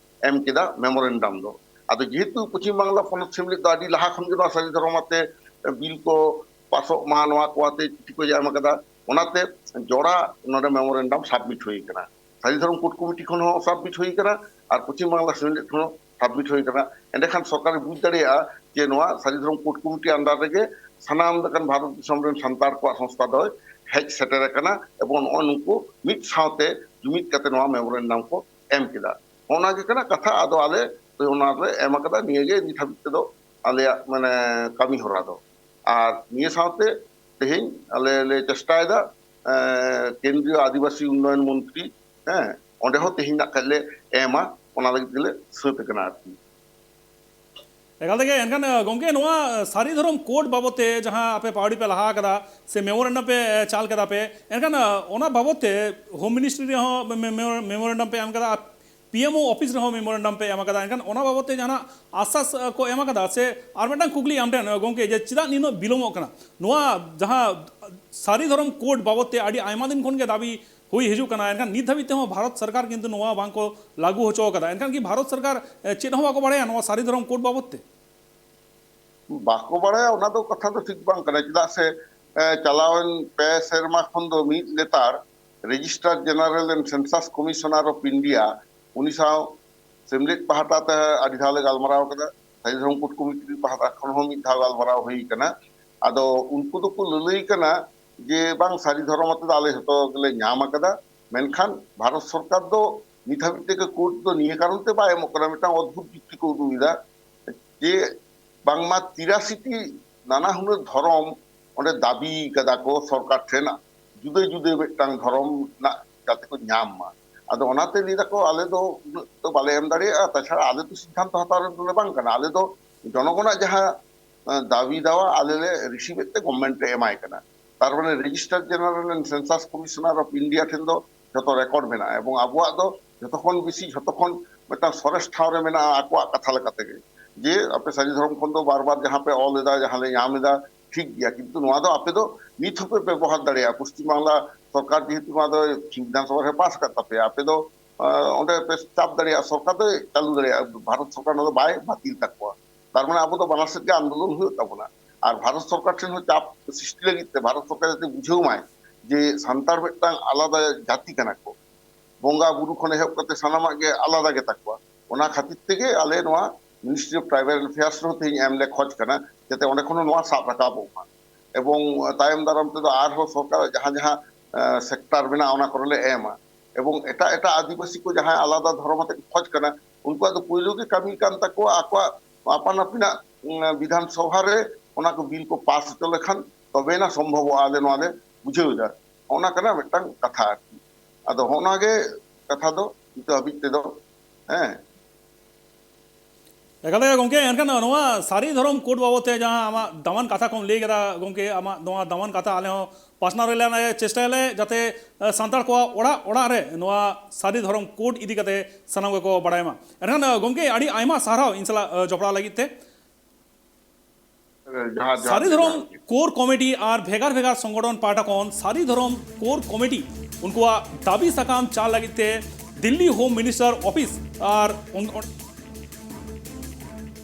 ᱮᱢ ᱠᱮᱫᱟ ᱢᱮᱢᱳᱨᱮᱱᱰᱟᱢ ᱫᱚ᱾ ᱟᱫᱚ ᱡᱮᱦᱮᱛᱩ ᱯᱚᱪᱷᱤᱢ ᱵᱟᱝᱞᱟ ᱯᱚᱱᱚᱛ ᱥᱮᱢᱞᱮᱫ ᱫᱚ ᱟᱹᱰᱤ ᱞᱟᱦᱟ ᱠᱷᱚᱱ ᱜᱮ ᱱᱚᱣᱟ ᱥᱟᱹᱨᱤ ᱫᱷᱚᱨᱚᱢ ᱟᱛᱮ ᱵᱤᱞ ᱠᱚ ᱯᱟᱥᱚᱜ ᱢᱟ, ᱱᱚᱣᱟ ᱠᱚ ᱟᱛᱮ ᱪᱤᱴᱷᱤ ᱠᱚ ᱮᱢ ᱟᱠᱟᱫᱟ, ᱚᱱᱟᱛᱮ ᱡᱚᱲᱟ ᱱᱚᱰᱮ ᱢᱮᱢᱳᱨᱮᱱᱰᱟᱢ ᱥᱟᱵᱢᱤᱴ ᱦᱩᱭ ᱟᱠᱟᱱᱟ᱾ ᱥᱟᱹᱨᱤ ᱫᱷᱚᱨᱚᱢ ᱠᱳᱰ ᱠᱚᱢᱤᱴᱤ ᱠᱷᱚᱱ ᱦᱚᱸ ᱥᱟᱵᱢᱤᱴ ᱦᱩᱭ ᱟᱠᱟᱱᱟ ᱟᱨ ᱯᱚᱪᱷᱤᱢ ᱵᱟᱝᱞᱟ ᱥᱮᱢᱞᱮᱫ ᱠᱷᱚᱱ ᱦᱚᱸ ᱥᱟᱵᱢᱤᱴ ᱦᱩᱭ ᱟᱠᱟᱱᱟ᱾ ᱮᱸᱰᱮᱠᱷᱟᱱ ᱥᱚᱨᱠᱟᱨᱮ ᱵᱩᱡᱽ ᱫᱟᱲᱮᱭᱟᱜᱼᱟ ᱡᱮ ᱱᱚᱣᱟ ᱥᱟᱹᱨᱤ ᱫᱷᱚᱨᱚᱢ ᱠᱳᱰ ᱠᱚᱢᱤᱴᱤ under ᱨᱮᱜᱮ ᱥᱟᱱᱟᱢ ᱞᱮᱠᱟᱱ ᱵᱷᱟᱨᱚᱛ ᱫᱤᱥᱚᱢ ᱨᱮᱱ ᱥᱟᱱᱛᱟᱲ ᱠᱚᱣᱟᱜ ᱥᱚᱝᱥᱛᱷᱟ ᱫᱚᱭ ᱦᱮᱡ ᱥᱮᱴᱮᱨ ᱟᱠᱟᱱᱟ, ᱮᱵᱚᱝ ᱱᱚᱜᱼᱚᱭ ᱱᱩᱠᱩ ᱢᱤᱫ ᱥᱟᱶᱛᱮ ᱡᱩᱢᱤᱫ ᱠᱟᱛᱮ ᱱᱚᱣᱟ ᱢᱮᱢᱳᱨᱮᱱᱰᱟᱢ ᱠᱚ ᱮᱢ ᱠᱮᱫᱟ᱾ ᱚᱱᱟ ᱜᱮ ᱠᱟᱱᱟ ᱠᱟᱛᱷᱟ᱾ ᱟᱫᱚ ᱟᱞᱮ ᱚᱱᱟ ᱞᱮ ᱮᱢ ᱟᱠᱟᱫᱟ, ᱱᱤᱭᱟᱹ ᱜᱮ ᱱᱤᱛ ᱦᱟᱹᱵᱤᱡ ᱛᱮᱫᱚ ᱟᱞᱮᱭᱟᱜ ᱢᱟᱱᱮ ᱠᱟᱹᱢᱤ ᱦᱚᱨᱟ ᱫᱚ᱾ ᱟᱨ ᱱᱤᱭᱟᱹ ᱥᱟᱶᱛᱮ ᱛᱮᱦᱮᱧ ᱟᱞᱮ ᱞᱮ ᱪᱮᱥᱴᱟᱭᱮᱫᱟ, ᱮᱸ, ᱠᱮᱱᱫᱨᱤᱭᱚ ᱟᱹᱫᱤᱵᱟᱹᱥᱤ ᱩᱱᱱᱚᱭᱚᱱ ᱢᱚᱱᱛᱨᱤ, ᱦᱮᱸ, ᱚᱸᱰᱮ ᱦᱚᱸ ᱛᱮᱦᱮᱧ ᱱᱟᱜ ᱠᱷᱟᱡ ᱞᱮ ᱮᱢᱟ, ᱚᱱᱟ ᱞᱟᱹᱜᱤᱫ ᱜᱮᱞᱮ ᱥᱟᱹᱛ ᱟᱠᱟᱱᱟ ᱟᱨᱠᱤ᱾ ᱮᱠᱟᱞ ᱛᱮᱜᱮ᱾ ᱮᱱᱠᱷᱟᱱ ᱜᱚᱢᱠᱮ, ᱱᱚᱣᱟ ᱥᱟᱹᱨᱤ ᱫᱷᱚᱨᱚᱢ ᱠᱳᱰ ᱵᱟᱵᱚᱛ ᱛᱮ ᱡᱟᱦᱟᱸ ᱟᱯᱮ ᱯᱟᱣᱲᱤ ᱯᱮ ᱞᱟᱦᱟ ᱟᱠᱟᱫᱟ ᱥᱮ ᱢᱮᱢᱳᱨᱮᱱᱰᱟᱢ ᱯᱮ ᱪᱟᱞ ᱠᱮᱫᱟ ᱯᱮ, ᱮᱱᱠᱷᱟᱱ ᱚᱱᱟ ᱵᱟᱵᱚᱛ ᱛᱮ ᱦᱳᱢ ᱢᱤᱱᱤᱥᱴᱨᱤ ᱨᱮᱦᱚᱸ ᱢᱮᱢᱳᱨᱮᱱᱰᱟᱢ ᱯᱮ ᱮᱢ ᱠᱟᱫᱟ, ᱯᱤ ᱮᱢ ᱳ ᱚᱯᱷᱤᱥ ᱨᱮᱦᱚᱸ ᱢᱮᱢᱳᱨᱮᱱᱰᱟᱢ ᱯᱮ ᱮᱢ ᱠᱟᱫᱟ, ᱮᱱᱠᱷᱟᱱ ᱚᱱᱟ ᱵᱟᱵᱚᱛ ᱛᱮ ᱡᱟᱦᱟᱱᱟᱜ ᱟᱥᱥᱟᱥ ᱠᱚ ᱮᱢ ᱠᱟᱫᱟ ᱥᱮ? ᱟᱨ ᱢᱤᱫᱴᱟᱝ ᱠᱩᱠᱞᱤ ᱟᱢ ᱴᱷᱮᱱ ᱜᱚᱢᱠᱮ, ᱡᱮ ᱪᱮᱫᱟᱜ ᱱᱤᱱᱟᱹᱜ ᱵᱤᱞᱚᱢᱚᱜ ᱠᱟᱱᱟ ᱱᱚᱣᱟ ᱡᱟᱦᱟᱸ ᱥᱟᱹᱨᱤ ᱫᱷᱚᱨᱚᱢ ᱠᱳᱰ ᱵᱟᱵᱚᱛ ᱛᱮ ᱟᱹᱰᱤ ᱟᱭᱢᱟ ᱫᱤᱱ ᱠᱷᱚᱱ ᱜᱮ ᱫᱟᱹᱵᱤ ᱦᱩᱭ ᱦᱤᱡᱩᱜ ᱠᱟᱱᱟ, ᱮᱱᱠᱷᱟᱱ ᱱᱤᱛ ᱫᱷᱟᱹᱵᱤᱡ ᱛᱮᱦᱚᱸ ᱵᱷᱟᱨᱚᱛ ᱥᱚᱨᱠᱟᱨ ᱠᱤᱱᱛᱩ ᱱᱚᱣᱟ ᱵᱟᱝ ᱠᱚ ᱞᱟᱹᱜᱩ ᱦᱚᱪᱚ ᱟᱠᱟᱫᱟ᱾ ᱮᱱᱠᱷᱟᱱ ᱠᱤ ᱵᱷᱟᱨᱚᱛ ᱥᱚᱨᱠᱟᱨ ᱪᱮᱫ ᱦᱚᱸ ᱵᱟᱠᱚ ᱵᱟᱲᱟᱭᱟ ᱱᱚᱣᱟ ᱥᱟᱹᱨᱤ ᱫᱷᱚᱨᱚᱢ ᱠᱳᱰ ᱵᱟᱵᱚᱛ ᱛᱮ? ᱵᱟᱠᱚ ᱵᱟᱲᱟᱭᱟ, ᱚᱱᱟ ᱫᱚ ᱠᱟᱛᱷᱟ ᱫᱚ ᱴᱷᱤᱠ ᱵᱟᱝ ᱠᱟᱱᱟ᱾ ᱪᱮᱫᱟᱜ ᱥᱮ ᱪᱟᱞᱟᱣᱮᱱ ᱯᱮ ᱥᱮᱨᱢᱟ ᱠᱷᱚᱱ ᱫᱚ ᱢᱤᱫ ᱞᱮᱛᱟᱲ Registrar General and Census Commissioner of India, ᱩᱱᱤ ᱥᱟᱶ ᱥᱮᱢᱞᱮᱫ ᱯᱟᱦᱴᱟ ᱛᱮ ᱟᱹᱰᱤ ᱫᱷᱟᱣ ᱞᱮ ᱜᱟᱞᱢᱟᱨᱟᱣ ᱠᱟᱫᱟ, ᱥᱟᱹᱨᱤ ᱫᱷᱚᱨᱚᱢ ᱠᱳᱰ ᱠᱚᱢᱤᱴᱤ ᱯᱟᱦᱴᱟ ᱠᱷᱚᱱ ᱦᱚᱸ ᱢᱤᱫ ᱫᱷᱟᱣ ᱜᱟᱞᱢᱟᱨᱟᱣ ᱦᱩᱭ ᱠᱟᱱᱟ᱾ ᱟᱫᱚ ᱩᱱᱠᱩ ᱫᱚᱠᱚ ᱞᱟᱹᱞᱟᱹᱭ ᱠᱟᱱᱟ ᱡᱮ ᱵᱟᱝ, ᱥᱟᱹᱨᱤ ᱫᱷᱚᱨᱚᱢ ᱟᱛᱮ ᱫᱚ ᱟᱞᱮ ᱡᱷᱚᱛᱚ ᱜᱮᱞᱮ ᱧᱟᱢ ᱟᱠᱟᱫᱟ, ᱢᱮᱱᱠᱷᱟᱱ ᱵᱷᱟᱨᱚᱛ ᱥᱚᱨᱠᱟᱨ ᱫᱚ ᱱᱤᱛ ᱦᱟᱹᱵᱤᱡ ᱛᱮᱜᱮ ᱠᱳᱰ ᱫᱚ ᱱᱤᱭᱟᱹ ᱠᱟᱨᱚᱱ ᱛᱮ ᱵᱟᱭ ᱮᱢᱚᱜ ᱠᱟᱱᱟ, ᱢᱤᱫᱴᱟᱝ ᱚᱫᱽᱵᱷᱩᱛ ᱡᱩᱠᱛᱤ ᱠᱚ ᱩᱫᱩᱜ ᱮᱫᱟ ᱡᱮ ᱵᱟᱝᱢᱟ ᱛᱤᱨᱟᱥᱤ ᱴᱤ ᱱᱟᱱᱟ ᱦᱩᱱᱟᱹᱨ ᱫᱷᱚᱨᱚᱢ ᱚᱸᱰᱮ ᱫᱟᱹᱵᱤ ᱠᱟᱫᱟ ᱠᱚ ᱥᱚᱨᱠᱟᱨ ᱴᱷᱮᱱ, ᱡᱩᱫᱟᱹ ᱡᱩᱫᱟᱹ ᱢᱤᱫᱴᱟᱝ ᱫᱷᱚᱨᱚᱢ ᱨᱮᱱᱟᱜ ᱡᱟᱛᱮ ᱠᱚ ᱧᱟᱢ ᱢᱟ᱾ ᱟᱫᱚ ᱚᱱᱟᱛᱮ ᱞᱟᱹᱭ ᱫᱟᱠᱚ, ᱟᱞᱮ ᱫᱚ ᱩᱱᱟᱹᱜ ᱫᱚ ᱵᱟᱞᱮ ᱮᱢ ᱫᱟᱲᱮᱭᱟᱜᱼᱟ, ᱛᱟᱪᱷᱟᱲᱟ ᱟᱞᱮ ᱫᱚ ᱥᱤᱫᱽᱫᱷᱟᱱᱛᱚ ᱦᱟᱛᱟᱣ ᱨᱮᱱ ᱫᱚᱞᱮ ᱵᱟᱝ ᱠᱟᱱᱟ, ᱟᱞᱮ ᱫᱚ ᱡᱚᱱᱚᱜᱚᱱᱟᱜ ᱡᱟᱦᱟᱸ ᱫᱟᱹᱵᱤ ᱫᱟᱣᱟ ᱟᱞᱮ ᱞᱮ ᱨᱤᱥᱤᱵᱷ ᱮᱫ ᱛᱮ ᱜᱚᱵᱷᱢᱮᱱᱴ ᱮ ᱮᱢᱟᱭ ᱠᱟᱱᱟ᱾ ᱛᱟᱨ ᱢᱟᱱᱮ Registrar General and Census Commissioner of India ᱴᱷᱮᱱ ᱫᱚ ᱡᱷᱚᱛᱚ ᱨᱮᱠᱚᱨᱰ ᱢᱮᱱᱟᱜᱼᱟ, ᱮᱵᱚᱝ ᱟᱵᱚᱣᱟᱜ ᱫᱚ ᱡᱷᱚᱛᱚ ᱠᱷᱚᱱ ᱵᱮᱥᱤ, ᱡᱷᱚᱛᱚ ᱠᱷᱚᱱ ᱢᱤᱫᱴᱟᱝ ᱥᱚᱨᱮᱥ ᱴᱷᱟᱶ ᱨᱮ ᱢᱮᱱᱟᱜᱼᱟ ᱟᱠᱚᱣᱟᱜ ᱠᱟᱛᱷᱟ ᱞᱮᱠᱟ ᱛᱮᱜᱮ, ᱡᱮ ᱟᱯᱮ ᱥᱟᱹᱨᱤ ᱫᱷᱚᱨᱚᱢ ᱠᱷᱚᱱ ᱫᱚ ᱵᱟᱨ ᱵᱟᱨ ᱡᱟᱦᱟᱸ ᱯᱮ ᱚᱞ ᱮᱫᱟ, ᱡᱟᱦᱟᱸ ᱞᱮ ᱧᱟᱢ ᱮᱫᱟ, ᱴᱷᱤᱠ ᱜᱮᱭᱟ, ᱠᱤᱱᱛᱩ ᱱᱚᱣᱟ ᱫᱚ ᱟᱯᱮ ᱫᱚ ᱱᱤᱛ ᱦᱚᱸᱯᱮ ᱵᱮᱵᱚᱦᱟᱨ ᱫᱟᱲᱮᱭᱟᱜᱼᱟ᱾ ᱯᱚᱥᱪᱤᱢ ᱵᱟᱝᱞᱟ ᱥᱚᱨᱠᱟᱨ ᱡᱮᱦᱮᱛᱩ ᱱᱚᱣᱟ ᱫᱚ ᱵᱤᱫᱷᱟᱱ ᱥᱚᱵᱷᱟ ᱨᱮ ᱯᱟᱥ ᱟᱠᱟᱫ ᱛᱟᱯᱮᱭᱟ, ᱟᱯᱮ ᱫᱚ ᱚᱸᱰᱮ ᱯᱮ ᱪᱟᱯ ᱫᱟᱲᱮᱭᱟᱜᱼᱟ, ᱥᱚᱨᱠᱟᱨ ᱫᱚᱭ ᱪᱟᱹᱞᱩ ᱫᱟᱲᱮᱭᱟᱜᱼᱟ, ᱵᱷᱟᱨᱚᱛ ᱥᱚᱨᱠᱟᱨ ᱱᱚᱣᱟ ᱫᱚ ᱵᱟᱭ ᱵᱟᱹᱛᱤᱞ ᱛᱟᱠᱚᱣᱟ᱾ ᱛᱟᱨ ᱢᱟᱱᱮ ᱟᱵᱚ ᱫᱚ ᱵᱟᱱᱟᱨ ᱥᱮᱫ ᱜᱮ ᱟᱱᱫᱳᱞᱚᱱ ᱦᱩᱭᱩᱜ ᱛᱟᱵᱚᱱᱟ᱾ ᱟᱨ ᱵᱷᱟᱨᱚᱛ ᱥᱚᱨᱠᱟᱨ ᱴᱷᱮᱱ ᱦᱚᱸ ᱪᱟᱯ ᱥᱨᱤᱥᱴᱤ ᱞᱟᱹᱜᱤᱫ ᱛᱮ ᱵᱷᱟᱨᱚᱛ ᱥᱚᱨᱠᱟᱨ ᱡᱟᱛᱮ ᱵᱩᱡᱷᱟᱹᱣ ᱢᱟᱭ ᱡᱮ ᱥᱟᱱᱛᱟᱲ ᱢᱤᱫᱴᱟᱝ ᱟᱞᱟᱫᱟ ᱡᱟᱹᱛᱤ ᱠᱟᱱᱟ ᱠᱚ, ᱵᱚᱸᱜᱟ ᱵᱩᱨᱩ ᱠᱷᱚᱱ ᱮᱦᱚᱵ ᱠᱟᱛᱮ ᱥᱟᱱᱟᱢᱟᱜ ᱜᱮ ᱟᱞᱟᱫᱟ ᱜᱮ ᱛᱟᱠᱚᱣᱟ᱾ ᱚᱱᱟ ᱠᱷᱟᱹᱛᱤᱨ ᱛᱮᱜᱮ ᱟᱞᱮ ᱱᱚᱣᱟ Ministry of Tribal Affairs ᱨᱮᱦᱚᱸ ᱛᱮᱦᱮᱧ ᱮᱢ ᱞᱮ ᱠᱷᱚᱡᱽ ᱠᱟᱱᱟ, ᱡᱟᱛᱮ ᱚᱸᱰᱮ ᱠᱷᱚᱱ ᱦᱚᱸ ᱱᱚᱣᱟ ᱥᱟᱵ ᱨᱟᱠᱟᱵᱚᱜ ᱢᱟ᱾ ᱮᱵᱚᱝ ᱛᱟᱭᱚᱢ ᱫᱟᱨᱟᱢ ᱛᱮᱫᱚ ᱟᱨᱦᱚᱸ ᱥᱚᱨᱠᱟᱨᱟᱜ ᱡᱟᱦᱟᱸ ᱡᱟᱦᱟᱸ ᱥᱮᱠᱴᱟᱨ ᱢᱮᱱᱟᱜᱼᱟ, ᱚᱱᱟ ᱠᱚᱨᱮ ᱞᱮ ᱮᱢᱟ᱾ ᱮᱵᱚᱝ ᱮᱴᱟᱜ ᱮᱴᱟᱜ ᱟᱹᱫᱤᱵᱟᱹᱥᱤ ᱠᱚ ᱡᱟᱦᱟᱸᱭ ᱟᱞᱟᱫᱟ ᱫᱷᱚᱨᱚᱢ ᱟᱛᱮ ᱠᱚ ᱠᱷᱚᱡᱽ ᱠᱟᱱᱟ, ᱩᱱᱠᱩᱣᱟᱜ ᱫᱚ ᱯᱳᱭᱞᱳ ᱜᱮ ᱠᱟᱹᱢᱤ ᱠᱟᱱ ᱛᱟᱠᱚᱣᱟ ᱟᱠᱚᱣᱟᱜ ᱟᱯᱟᱱ ᱟᱹᱯᱤᱱᱟᱜ, ᱩᱸ, ᱵᱤᱫᱷᱟᱱ ᱥᱚᱵᱷᱟ ᱨᱮ ᱚᱱᱟ ᱠᱚ ᱵᱤᱞ ᱠᱚ ᱯᱟᱥ ᱦᱚᱪᱚ ᱞᱮᱠᱷᱟᱱ ᱛᱚᱵᱮᱭᱮᱱᱟ ᱥᱚᱢᱵᱷᱚᱵᱚᱜᱼᱟ, ᱟᱞᱮ ᱱᱚᱣᱟ ᱞᱮ ᱵᱩᱡᱷᱟᱹᱣ ᱮᱫᱟ᱾ ᱚᱱᱟ ᱠᱟᱱᱟ ᱢᱤᱫᱴᱟᱝ ᱠᱟᱛᱷᱟ ᱟᱨᱠᱤ᱾ ᱟᱫᱚ ᱦᱚᱸᱜᱼᱚ ᱱᱚᱣᱟ ᱜᱮ ᱠᱟᱛᱷᱟ ᱫᱚ ᱱᱤᱛᱚᱜ ᱦᱟᱹᱵᱤᱡ ᱛᱮᱫᱚ, ᱦᱮᱸ᱾ ᱮᱠᱟᱞ ᱜᱮ ᱜᱚᱢᱠᱮ, ᱮᱱᱠᱷᱟᱱ ᱱᱚᱣᱟ ᱥᱟᱹᱨᱤ ᱫᱷᱚᱨᱚᱢ ᱠᱳᱰ ᱵᱟᱵᱚᱫ ᱛᱮ ᱡᱟᱦᱟᱸ ᱟᱢᱟᱜ ᱫᱟᱢᱟᱱ ᱠᱟᱛᱷᱟ ᱠᱚᱢ ᱞᱟᱹᱭ ᱠᱮᱫᱟ ᱜᱚᱢᱠᱮ, ᱟᱢᱟᱜ ᱱᱚᱣᱟ ᱫᱟᱢᱟᱱ ᱠᱟᱛᱷᱟ ᱟᱞᱮ ᱦᱚᱸ ᱯᱟᱥᱱᱟᱣ ᱨᱮᱞᱮ ᱪᱮᱥᱴᱟᱭᱟᱞᱮ, ᱡᱟᱛᱮ, ᱮ, ᱥᱟᱱᱛᱟᱲ ᱠᱚᱣᱟᱜ ᱚᱲᱟᱜ ᱚᱲᱟᱜ ᱨᱮ ᱱᱚᱣᱟ ᱥᱟᱹᱨᱤ ᱫᱷᱚᱨᱚᱢ ᱠᱳᱰ ᱤᱫᱤ ᱠᱟᱛᱮ ᱥᱟᱱᱟᱢ ᱜᱮᱠᱚ ᱵᱟᱲᱟᱭ ᱢᱟ᱾ ᱮᱱᱠᱷᱟᱱ, ᱮ, ᱜᱚᱢᱠᱮ, ᱟᱹᱰᱤ ᱟᱭᱢᱟ ᱥᱟᱨᱦᱟᱣ ᱤᱧ ᱥᱟᱞᱟᱜ, ᱮ, ᱡᱚᱯᱲᱟᱣ ᱞᱟᱹᱜᱤᱫ ᱛᱮ᱾ ᱡᱚᱦᱟᱨ, ᱡᱚᱦᱟᱨ, ᱥᱟᱹᱨᱤ ᱫᱷᱚᱨᱚᱢ ᱡᱚᱦᱟᱨ᱾ ᱠᱳᱨ ᱠᱚᱢᱤᱴᱤ ᱟᱨ ᱵᱷᱮᱜᱟᱨ ᱵᱷᱮᱜᱟᱨ ᱥᱚᱝᱜᱚᱴᱷᱚᱱ ᱯᱟᱦᱴᱟ ᱠᱷᱚᱱ ᱥᱟᱹᱨᱤ ᱫᱷᱚᱨᱚᱢ ᱠᱳᱨ ᱠᱚᱢᱤᱴᱤ ᱩᱱᱠᱩᱣᱟᱜ ᱫᱟᱹᱵᱤ ᱥᱟᱠᱟᱢ ᱪᱟᱞ ᱞᱟᱹᱜᱤᱫ ᱛᱮ ᱫᱤᱞᱞᱤ ᱦᱳᱢ ᱢᱤᱱᱤᱥᱴᱟᱨ ᱚᱯᱷᱤᱥ ᱟᱨ ᱚᱱ-, ᱚᱱ-,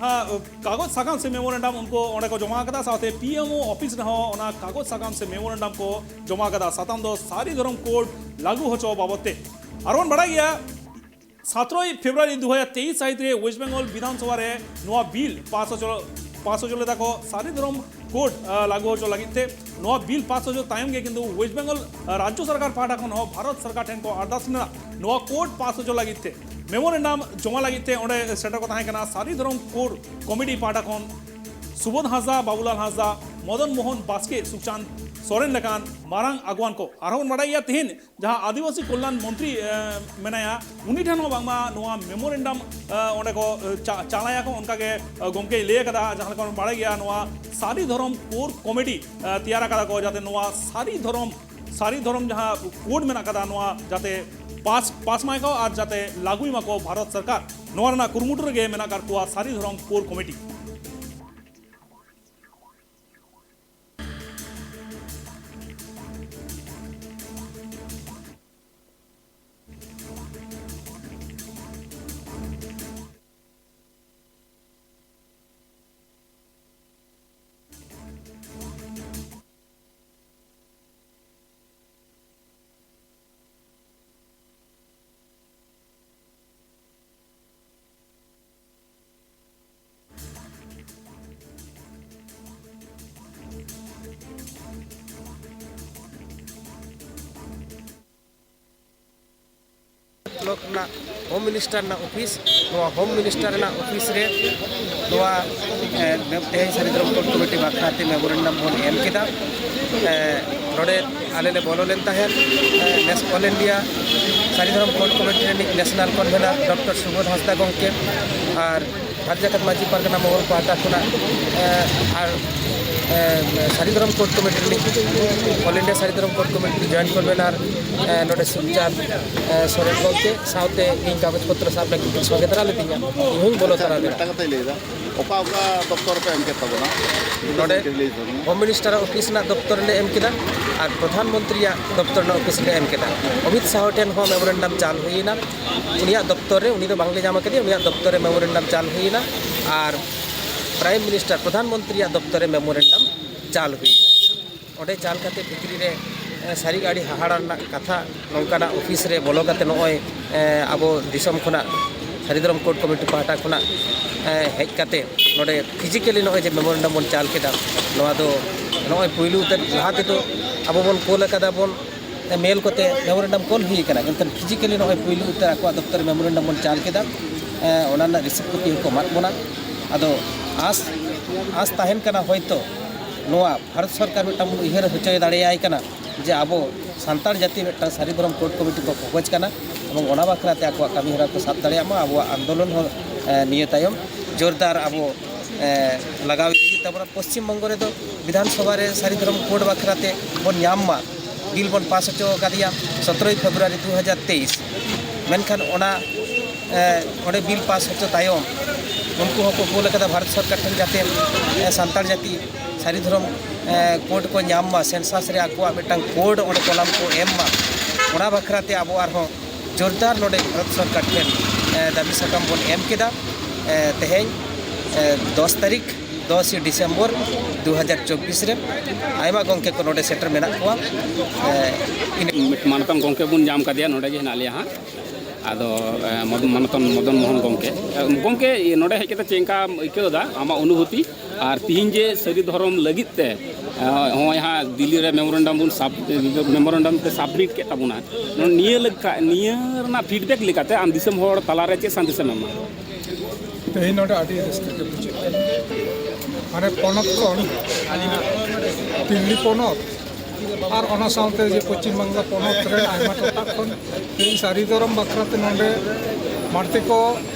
ᱦᱟ, ᱠᱟᱜᱚᱡᱽ ᱥᱟᱠᱟᱢ ᱥᱮ ᱢᱮᱢᱳᱨᱮᱱᱰᱟᱢ ᱩᱱᱠᱩ ᱚᱸᱰᱮ ᱠᱚ ᱡᱚᱢᱟ ᱟᱠᱟᱫᱟ, ᱥᱟᱶᱛᱮ ᱯᱤ ᱮᱢ ᱳ ᱚᱯᱷᱤᱥ ᱨᱮᱦᱚᱸ ᱚᱱᱟ ᱠᱟᱜᱚᱡᱽ ᱥᱟᱠᱟᱢ ᱥᱮ ᱢᱮᱢᱳᱨᱮᱱᱰᱟᱢ ᱠᱚ ᱡᱚᱢᱟ ᱟᱠᱟᱫᱟ᱾ ᱥᱟᱛᱟᱢ ᱫᱚ ᱥᱟᱹᱨᱤ ᱫᱷᱚᱨᱚᱢ ᱠᱳᱰ ᱞᱟᱹᱜᱩ ᱦᱚᱪᱚ ᱵᱟᱵᱚᱫ ᱛᱮ᱾ ᱟᱨ ᱵᱚᱱ ᱵᱟᱲᱟᱭ ᱜᱮᱭᱟ, ᱥᱟᱛᱨᱚᱭ ᱯᱷᱮᱵᱽᱨᱩᱣᱟᱨᱤ ᱫᱩ ᱦᱟᱡᱟᱨ ᱛᱮᱭᱤᱥ ᱥᱟᱹᱦᱤᱛ ᱨᱮ ᱳᱭᱮᱥᱴ ᱵᱮᱝᱜᱚᱞ ᱵᱤᱫᱷᱟᱱ ᱥᱚᱵᱷᱟ ᱨᱮ ᱱᱚᱣᱟ ᱵᱤᱞ ᱯᱟᱥ ᱦᱚᱪᱚ, ᱯᱟᱥ ᱦᱚᱪᱚ ᱞᱮᱫᱟ ᱠᱚ ᱥᱟᱹᱨᱤ ᱫᱷᱚᱨᱚᱢ ᱠᱳᱰ, ᱟ, ᱞᱟᱹᱜᱩ ᱦᱚᱪᱚ ᱞᱟᱹᱜᱤᱫ ᱛᱮ᱾ ᱱᱚᱣᱟ ᱵᱤᱞ ᱯᱟᱥ ᱦᱚᱪᱚ ᱛᱟᱭᱚᱢ ᱜᱮ ᱠᱤᱱᱛᱩ ᱳᱭᱮᱥᱴ ᱵᱮᱝᱜᱚᱞ, ᱟ, ᱨᱟᱡᱽᱡᱚ ᱥᱚᱨᱠᱟᱨ ᱯᱟᱦᱴᱟ ᱠᱷᱚᱱ ᱦᱚᱸ ᱵᱷᱟᱨᱚᱛ ᱥᱚᱨᱠᱟᱨ ᱴᱷᱮᱱ ᱠᱚ ᱟᱨᱫᱟᱥ ᱞᱮᱱᱟ ᱱᱚᱣᱟ ᱠᱳᱰ ᱯᱟᱥ ᱦᱚᱪᱚ ᱞᱟᱹᱜᱤᱫ ᱛᱮ᱾ ᱢᱮᱢᱳᱨᱮᱱᱰᱟᱢ ᱡᱚᱢᱟ ᱞᱟᱹᱜᱤᱫ ᱛᱮ ᱚᱸᱰᱮ ᱥᱮᱴᱮᱨ ᱠᱚ ᱛᱟᱦᱮᱸ ᱠᱟᱱᱟ ᱥᱟᱹᱨᱤ ᱫᱷᱚᱨᱚᱢ ᱠᱳᱰ ᱠᱚᱢᱤᱴᱤ ᱯᱟᱦᱴᱟ ᱠᱷᱚᱱ ᱥᱩᱵᱳᱫᱷ ᱦᱟᱸᱥᱫᱟ, ᱵᱟᱵᱩᱞᱟᱞ ᱦᱟᱸᱥᱫᱟ, ᱢᱚᱫᱚᱱ ᱢᱳᱦᱚᱱ ᱵᱟᱥᱠᱮ, ᱥᱩᱠᱪᱟᱸᱫᱽ ᱥᱚᱨᱮᱱ ᱞᱮᱠᱟᱱ ᱢᱟᱨᱟᱝ ᱟᱹᱜᱩᱣᱟᱱ ᱠᱚ᱾ ᱟᱨᱦᱚᱸ ᱵᱚᱱ ᱵᱟᱰᱟᱭ ᱜᱮᱭᱟ, ᱛᱮᱦᱮᱧ ᱡᱟᱦᱟᱸ ᱟᱹᱫᱤᱵᱟᱹᱥᱤ ᱠᱚᱞᱭᱟᱱ ᱢᱚᱱᱛᱨᱤ, ᱮ, ᱢᱮᱱᱟᱭᱟ, ᱩᱱᱤ ᱴᱷᱮᱱ ᱦᱚᱸ ᱵᱟᱝᱢᱟ ᱱᱚᱣᱟ ᱢᱮᱢᱳᱨᱮᱱᱰᱟᱢ, ᱮ, ᱚᱸᱰᱮ ᱠᱚ, ᱮ, ᱪᱟ-, ᱪᱟᱞᱟᱭᱟᱠᱚ, ᱚᱱᱠᱟᱜᱮ, ᱮ, ᱜᱚᱢᱠᱮᱭ ᱞᱟᱹᱭ ᱟᱠᱟᱫᱟ᱾ ᱡᱟᱦᱟᱸ ᱞᱮᱠᱟ ᱵᱚᱱ ᱵᱟᱲᱟᱭ ᱜᱮᱭᱟ, ᱱᱚᱣᱟ ᱥᱟᱹᱨᱤ ᱫᱷᱚᱨᱚᱢ ᱠᱳᱨ ᱠᱚᱢᱤᱴᱤ, ᱮ, ᱛᱮᱭᱟᱨ ᱟᱠᱟᱫᱟ ᱠᱚ, ᱡᱟᱛᱮ ᱱᱚᱣᱟ ᱥᱟᱹᱨᱤ ᱫᱷᱚᱨᱚᱢ, ᱥᱟᱹᱨᱤ ᱫᱷᱚᱨᱚᱢ ᱡᱟᱦᱟᱸ ᱠᱳᱰ ᱢᱮᱱᱟᱜ ᱟᱠᱟᱫᱟ, ᱱᱚᱣᱟ ᱡᱟᱛᱮ ᱯᱟᱥ, ᱯᱟᱥ ᱢᱟᱭ ᱠᱚ ᱟᱨ ᱡᱟᱛᱮ ᱞᱟᱹᱜᱩᱭ ᱢᱟᱠᱚ ᱵᱷᱟᱨᱚᱛ ᱥᱚᱨᱠᱟᱨ, ᱱᱚᱣᱟ ᱨᱮᱱᱟᱜ ᱠᱩᱨᱩᱢᱩᱴᱩ ᱨᱮᱜᱮ ᱢᱮᱱᱟᱜ ᱟᱠᱟᱫ ᱠᱚᱣᱟ ᱥᱟᱹᱨᱤ ᱫᱷᱚᱨᱚᱢ ᱠᱳᱨ ᱠᱚᱢᱤᱴᱤ᱾ ᱨᱮᱱᱟᱜ ᱦᱳᱢ ᱢᱤᱱᱤᱥᱴᱟᱨ ᱨᱮᱱᱟᱜ ᱚᱯᱷᱤᱥ, ᱱᱚᱣᱟ ᱦᱳᱢ ᱢᱤᱱᱤᱥᱴᱟᱨ ᱨᱮᱱᱟᱜ ᱚᱯᱷᱤᱥ ᱨᱮ ᱱᱚᱣᱟ, ᱮ, ᱛᱮᱦᱮᱧ ᱥᱟᱹᱨᱤ ᱫᱷᱚᱨᱚᱢ ᱠᱳᱰ ᱠᱚᱢᱤᱴᱤ ᱵᱟᱠᱷᱨᱟ ᱛᱮ ᱢᱮᱢᱳᱨᱮᱱᱰᱟᱢ ᱵᱚᱱ ᱮᱢ ᱠᱮᱫᱟ᱾ ᱮ, ᱱᱚᱰᱮ ᱟᱞᱮ ᱞᱮ ᱵᱚᱞᱚ ᱞᱮᱱ ᱛᱟᱦᱮᱸᱫ, ᱮ, ᱱᱮᱥ ᱚᱞ ᱤᱱᱰᱤᱭᱟ ᱥᱟᱹᱨᱤ ᱫᱷᱚᱨᱚᱢ ᱠᱳᱰ ᱠᱚᱢᱤᱴᱤ ᱨᱤᱱᱤᱡ ᱱᱮᱥᱱᱟᱞ ᱠᱚᱱᱵᱷᱮᱱᱟᱨ ᱰᱚᱠᱴᱚᱨ ᱥᱩᱵᱳᱫᱷ ᱦᱟᱸᱥᱫᱟ ᱜᱚᱢᱠᱮ ᱟᱨ ᱵᱷᱟᱨᱚᱛ ᱡᱟᱠᱟᱛ ᱢᱟᱹᱡᱷᱤ ᱯᱟᱨᱜᱟᱱᱟ ᱢᱚᱦᱚᱞ ᱯᱟᱦᱴᱟ ᱠᱷᱚᱱᱟᱜ, ᱮ, ᱟᱨ, ᱮ, ᱥᱟᱹᱨᱤ ᱫᱷᱚᱨᱚᱢ ᱠᱳᱰ ᱠᱚᱢᱤᱴᱤ ᱨᱤᱱᱤᱡ, ᱚᱞ ᱤᱱᱰᱤᱭᱟ ᱥᱟᱹᱨᱤ ᱫᱷᱚᱨᱚᱢ ᱠᱳᱰ ᱠᱚᱢᱤᱴᱤ ᱨᱤᱱᱤᱡ ᱡᱚᱭᱮᱱᱴ ᱠᱚᱱᱵᱷᱮᱱᱟᱨ, ᱮ, ᱱᱚᱰᱮ ᱥᱤᱞᱪᱟᱨ, ᱮ, ᱥᱚᱨᱮᱱ ᱜᱚᱢᱠᱮ ᱥᱟᱶᱛᱮ ᱤᱧ ᱠᱟᱜᱚᱡᱽ ᱯᱚᱛᱨᱚ ᱥᱟᱵ ᱞᱟᱹᱜᱤᱫ ᱠᱤᱱ ᱥᱚᱸᱜᱮ ᱫᱟᱨᱟ ᱞᱤᱫᱤᱧᱟ, ᱤᱧ ᱦᱚᱸᱧ ᱵᱚᱞᱚ ᱛᱚᱨᱟ ᱞᱮᱱᱟ᱾ ᱢᱤᱫᱴᱟᱝ ᱠᱟᱛᱷᱟᱧ ᱞᱟᱹᱭᱫᱟ, ᱚᱠᱟ ᱚᱠᱟ ᱫᱚᱯᱛᱚᱨ ᱨᱮᱯᱮ ᱮᱢ ᱠᱮᱫ ᱛᱟᱵᱚᱱᱟ? ᱱᱚᱰᱮ ᱞᱟᱹᱭ ᱛᱟᱵᱚᱱᱟ᱾ ᱦᱳᱢ ᱢᱤᱱᱤᱥᱴᱟᱨᱟᱜ ᱚᱯᱷᱤᱥ ᱨᱮᱱᱟᱜ ᱫᱚᱯᱛᱚᱨ ᱨᱮᱞᱮ ᱮᱢ ᱠᱮᱫᱟ ᱟᱨ ᱯᱨᱚᱫᱷᱟᱱ ᱢᱚᱱᱛᱨᱤᱭᱟᱜ ᱫᱚᱯᱛᱚᱨ ᱨᱮᱱᱟᱜ ᱚᱯᱷᱤᱥ ᱨᱮᱞᱮ ᱮᱢ ᱠᱮᱫᱟ᱾ ᱚᱢᱤᱛ ᱥᱟᱦᱚ ᱴᱷᱮᱱ ᱦᱚᱸ ᱢᱮᱢᱳᱨᱮᱱᱰᱟᱢ ᱪᱟᱞ ᱦᱩᱭᱮᱱᱟ᱾ ᱩᱱᱤᱭᱟᱜ ᱫᱚᱯᱛᱚᱨ ᱨᱮ, ᱩᱱᱤ ᱫᱚ ᱵᱟᱝᱞᱮ ᱧᱟᱢ ᱟᱠᱟᱫᱮᱭᱟ, ᱩᱱᱤᱭᱟᱜ ᱫᱚᱯᱛᱚᱨ ᱨᱮ ᱢᱮᱢᱳᱨᱮᱱᱰᱟᱢ ᱪᱟᱞ ᱦᱩᱭᱮᱱᱟ ᱟᱨ ᱯᱨᱟᱭᱤᱢ ᱢᱤᱱᱤᱥᱴᱟᱨ, ᱯᱨᱚᱫᱷᱟᱱ ᱢᱚᱱᱛᱨᱤᱭᱟᱜ ᱫᱚᱯᱛᱚᱨ ᱨᱮ ᱢᱮᱢᱳᱨᱮᱱᱰᱟᱢ ᱪᱟᱞ ᱦᱩᱭᱮᱱᱟ᱾ ᱚᱸᱰᱮ ᱪᱟᱞ ᱠᱟᱛᱮ ᱵᱷᱤᱛᱨᱤ ᱨᱮ, ᱮ, ᱥᱟᱹᱨᱤᱜᱮ ᱟᱹᱰᱤ ᱦᱟᱦᱟᱲᱟ ᱨᱮᱱᱟᱜ ᱠᱟᱛᱷᱟ, ᱱᱚᱝᱠᱟᱱᱟᱜ ᱚᱯᱷᱤᱥ ᱨᱮ ᱵᱚᱞᱚ ᱠᱟᱛᱮ ᱱᱚᱜᱼᱚᱭ, ᱮ, ᱟᱵᱚ ᱫᱤᱥᱚᱢ ᱠᱷᱚᱱᱟᱜ ᱥᱟᱹᱨᱤ ᱫᱷᱚᱨᱚᱢ ᱠᱳᱰ ᱠᱚᱢᱤᱴᱤ ᱯᱟᱦᱴᱟ ᱠᱷᱚᱱᱟᱜ, ᱮ, ᱦᱮᱡ ᱠᱟᱛᱮ ᱱᱚᱰᱮ ᱯᱷᱤᱡᱤᱠᱮᱞᱤ ᱱᱚᱜᱼᱚᱭ ᱡᱮ ᱢᱮᱢᱳᱨᱮᱱᱰᱟᱢ ᱵᱚᱱ ᱪᱟᱞ ᱠᱮᱫᱟ, ᱱᱚᱣᱟ ᱫᱚ ᱱᱚᱜᱼᱚᱭ ᱯᱩᱭᱞᱩ ᱩᱛᱟᱹᱨ, ᱞᱟᱦᱟ ᱛᱮᱫᱚ ᱟᱵᱚ ᱵᱚᱱ ᱠᱳᱞ ᱟᱠᱟᱫᱟ ᱵᱚᱱ, ᱢᱮᱞ ᱠᱚᱛᱮ ᱢᱮᱢᱳᱨᱮᱱᱰᱟᱢ ᱠᱳᱞ ᱦᱩᱭ ᱟᱠᱟᱱᱟ, ᱢᱮᱱᱠᱷᱟᱱ ᱯᱷᱤᱡᱤᱠᱮᱞᱤ ᱱᱚᱜᱼᱚᱭ ᱯᱩᱭᱞᱩ ᱩᱛᱟᱹᱨ ᱟᱠᱚᱣᱟᱜ ᱫᱚᱯᱛᱚᱨ ᱨᱮ ᱢᱮᱢᱳᱨᱮᱱᱰᱟᱢ ᱵᱚᱱ ᱪᱟᱞ ᱠᱮᱫᱟ᱾ ᱮ, ᱚᱱᱟ ᱨᱮᱱᱟᱜ ᱨᱤᱥᱤᱯᱴ ᱠᱚᱯᱤ ᱦᱚᱸᱠᱚ ᱮᱢᱟᱫ ᱵᱚᱱᱟ᱾ ᱟᱫᱚ ᱟᱸᱥ, ᱟᱸᱥ ᱛᱟᱦᱮᱱ ᱠᱟᱱᱟ ᱦᱚᱭᱛᱳ ᱱᱚᱣᱟ ᱵᱷᱟᱨᱚᱛ ᱥᱚᱨᱠᱟᱨ ᱢᱤᱫᱴᱟᱝ ᱵᱚᱱ ᱩᱭᱦᱟᱹᱨ ᱦᱚᱪᱚᱭ ᱫᱟᱲᱮᱭᱟᱭ ᱠᱟᱱᱟ ᱡᱮ ᱟᱵᱚ ᱥᱟᱱᱛᱟᱲ ᱡᱟᱹᱛᱤ ᱢᱤᱫᱴᱟᱝ ᱥᱟᱹᱨᱤ ᱫᱷᱚᱨᱚᱢ ᱠᱳᱰ ᱠᱚᱢᱤᱴᱤ ᱠᱚ ᱠᱷᱚᱡᱽ ᱠᱟᱱᱟ, ᱮᱵᱚᱝ ᱚᱱᱟ ᱵᱟᱠᱷᱨᱟ ᱛᱮ ᱟᱠᱚᱣᱟᱜ ᱠᱟᱹᱢᱤ ᱦᱚᱨᱟ ᱠᱚ ᱥᱟᱵ ᱫᱟᱲᱮᱭᱟᱜ ᱢᱟ᱾ ᱟᱵᱚᱣᱟᱜ ᱟᱱᱫᱳᱞᱚᱱ ᱦᱚᱸ, ᱮ, ᱱᱤᱭᱟᱹ ᱛᱟᱭᱚᱢ ᱡᱳᱨᱫᱟᱨ ᱟᱵᱚ, ᱮ, ᱞᱟᱜᱟᱣ ᱤᱫᱤ ᱦᱩᱭᱩᱜ ᱛᱟᱵᱚᱱᱟ᱾ ᱯᱚᱥᱪᱤᱢ ᱵᱚᱝᱜᱚ ᱨᱮᱫᱚ ᱵᱤᱫᱷᱟᱱ ᱥᱚᱵᱷᱟ ᱨᱮ ᱥᱟᱹᱨᱤ ᱫᱷᱚᱨᱚᱢ ᱠᱳᱰ ᱵᱟᱠᱷᱨᱟ ᱛᱮ ᱵᱚᱱ ᱧᱟᱢ ᱢᱟ, ᱵᱤᱞ ᱵᱚᱱ ᱯᱟᱥ ᱦᱚᱪᱚ ᱟᱠᱟᱫᱮᱭᱟ ᱥᱚᱛᱨᱚᱭ ᱯᱷᱮᱵᱽᱨᱩᱣᱟᱨᱤ ᱫᱩ ᱦᱟᱡᱟᱨ ᱛᱮᱭᱤᱥ᱾ ᱢᱮᱱᱠᱷᱟᱱ ᱚᱱᱟ, ᱮ, ᱚᱸᱰᱮ ᱵᱤᱞ ᱯᱟᱥ ᱦᱚᱪᱚ ᱛᱟᱭᱚᱢ ᱩᱱᱠᱩ ᱦᱚᱸᱠᱚ ᱠᱳᱞ ᱟᱠᱟᱫᱟ ᱵᱷᱟᱨᱚᱛ ᱥᱚᱨᱠᱟᱨ ᱴᱷᱮᱱ, ᱡᱟᱛᱮ, ᱮ, ᱥᱟᱱᱛᱟᱲ ᱡᱟᱹᱛᱤ ᱥᱟᱹᱨᱤ ᱫᱷᱚᱨᱚᱢ, ᱮ, ᱠᱳᱰ ᱠᱚ ᱧᱟᱢ ᱢᱟ, ᱥᱮᱱᱥᱟᱥ ᱨᱮ ᱟᱠᱚᱣᱟᱜ ᱢᱤᱫᱴᱟᱝ ᱠᱳᱰ ᱚᱸᱰᱮ ᱠᱚᱞᱟᱢ ᱠᱚ ᱮᱢ ᱢᱟ᱾ ᱚᱱᱟ ᱵᱟᱠᱷᱨᱟ ᱛᱮ ᱟᱵᱚ ᱟᱨᱦᱚᱸ ᱡᱳᱨᱫᱟᱨ ᱱᱚᱰᱮ ᱵᱷᱟᱨᱚᱛ ᱥᱚᱨᱠᱟᱨ ᱴᱷᱮᱱ, ᱮ, ᱫᱟᱹᱵᱤ ᱥᱟᱠᱟᱢ ᱵᱚᱱ ᱮᱢ ᱠᱮᱫᱟ᱾ ᱮ, ᱛᱮᱦᱮᱧ, ᱮ, ᱫᱚᱥ ᱛᱟᱹᱨᱤᱠᱷ, ᱫᱚᱥ ᱰᱤᱥᱮᱢᱵᱚᱨ ᱫᱩ ᱦᱟᱡᱟᱨ ᱪᱚᱵᱵᱤᱥ ᱨᱮ ᱟᱭᱢᱟ ᱜᱚᱢᱠᱮ ᱠᱚ ᱱᱚᱰᱮ ᱥᱮᱴᱮᱨ ᱢᱮᱱᱟᱜ ᱠᱚᱣᱟ᱾ ᱮ, ᱤᱱᱟᱹ ᱢᱟᱱᱚᱛᱟᱱ ᱜᱚᱢᱠᱮ ᱵᱚᱱ ᱧᱟᱢ ᱠᱟᱫᱮᱭᱟ, ᱱᱚᱰᱮ ᱜᱮ ᱦᱮᱱᱟᱜ ᱞᱮᱭᱟ ᱦᱟᱸᱜ᱾ ᱟᱫᱚ ᱮ, ᱢᱚᱫᱚᱱ ᱢᱚᱦᱚᱱ ᱜᱚᱢᱠᱮ, ᱮ, ᱜᱚᱢᱠᱮ, ᱱᱚᱰᱮ ᱦᱮᱡ ᱠᱟᱛᱮ ᱪᱮᱫ ᱞᱮᱠᱟᱢ ᱟᱹᱭᱠᱟᱹᱣ ᱮᱫᱟ ᱟᱢᱟᱜ ᱚᱱᱩᱵᱷᱩᱛᱤ? ᱟᱨ ᱛᱤᱦᱤᱧ ᱡᱮ ᱥᱟᱹᱨᱤ ᱫᱷᱚᱨᱚᱢ ᱞᱟᱹᱜᱤᱫ ᱛᱮ ᱮ, ᱱᱚᱜᱼᱚᱭ ᱦᱟᱸᱜ ᱫᱤᱞᱞᱤ ᱨᱮ ᱢᱮᱢᱳᱨᱮᱱᱰᱟᱢ ᱵᱚᱱ ᱥᱟᱵ ᱢᱮᱢᱳᱨᱮᱱᱰᱟᱢ ᱯᱮ ᱥᱟᱵᱢᱤᱴ ᱠᱮᱫ ᱛᱟᱵᱚᱱᱟ, ᱱᱤᱭᱟᱹ ᱞᱮᱠᱟ, ᱱᱤᱭᱟᱹ ᱨᱮᱱᱟᱜ ᱯᱷᱤᱰᱵᱮᱠ ᱞᱮᱠᱟᱛᱮ ᱟᱢ ᱫᱤᱥᱚᱢ ᱦᱚᱲ ᱛᱟᱞᱟᱨᱮ ᱪᱮᱫ ᱥᱟᱸᱫᱮᱥᱮᱢ ᱮᱢᱟ? ᱛᱮᱦᱮᱧ ᱱᱚᱰᱮ ᱟᱹᱰᱤ ᱨᱟᱹᱥᱠᱟᱹ ᱜᱮ ᱵᱩᱡᱷᱟᱹᱜ ᱠᱟᱱᱟ᱾ ᱢᱟᱱᱮ ᱯᱚᱱᱚᱛ ᱠᱷᱚᱱ ᱫᱤᱞᱞᱤ ᱯᱚᱱᱚᱛ ᱟᱨ ᱚᱱᱟ ᱥᱟᱶᱛᱮ ᱡᱮ ᱯᱚᱪᱷᱤᱢ ᱵᱟᱝᱞᱟ ᱯᱚᱱᱚᱛ ᱨᱮ ᱟᱭᱢᱟ ᱴᱚᱴᱷᱟ ᱠᱷᱚᱱ ᱛᱮᱦᱮᱧ ᱥᱟᱹᱨᱤ ᱫᱷᱚᱨᱚᱢ ᱵᱟᱠᱷᱨᱟ ᱛᱮ ᱱᱚᱰᱮ ᱵᱟᱹᱲᱛᱤ ᱠᱚ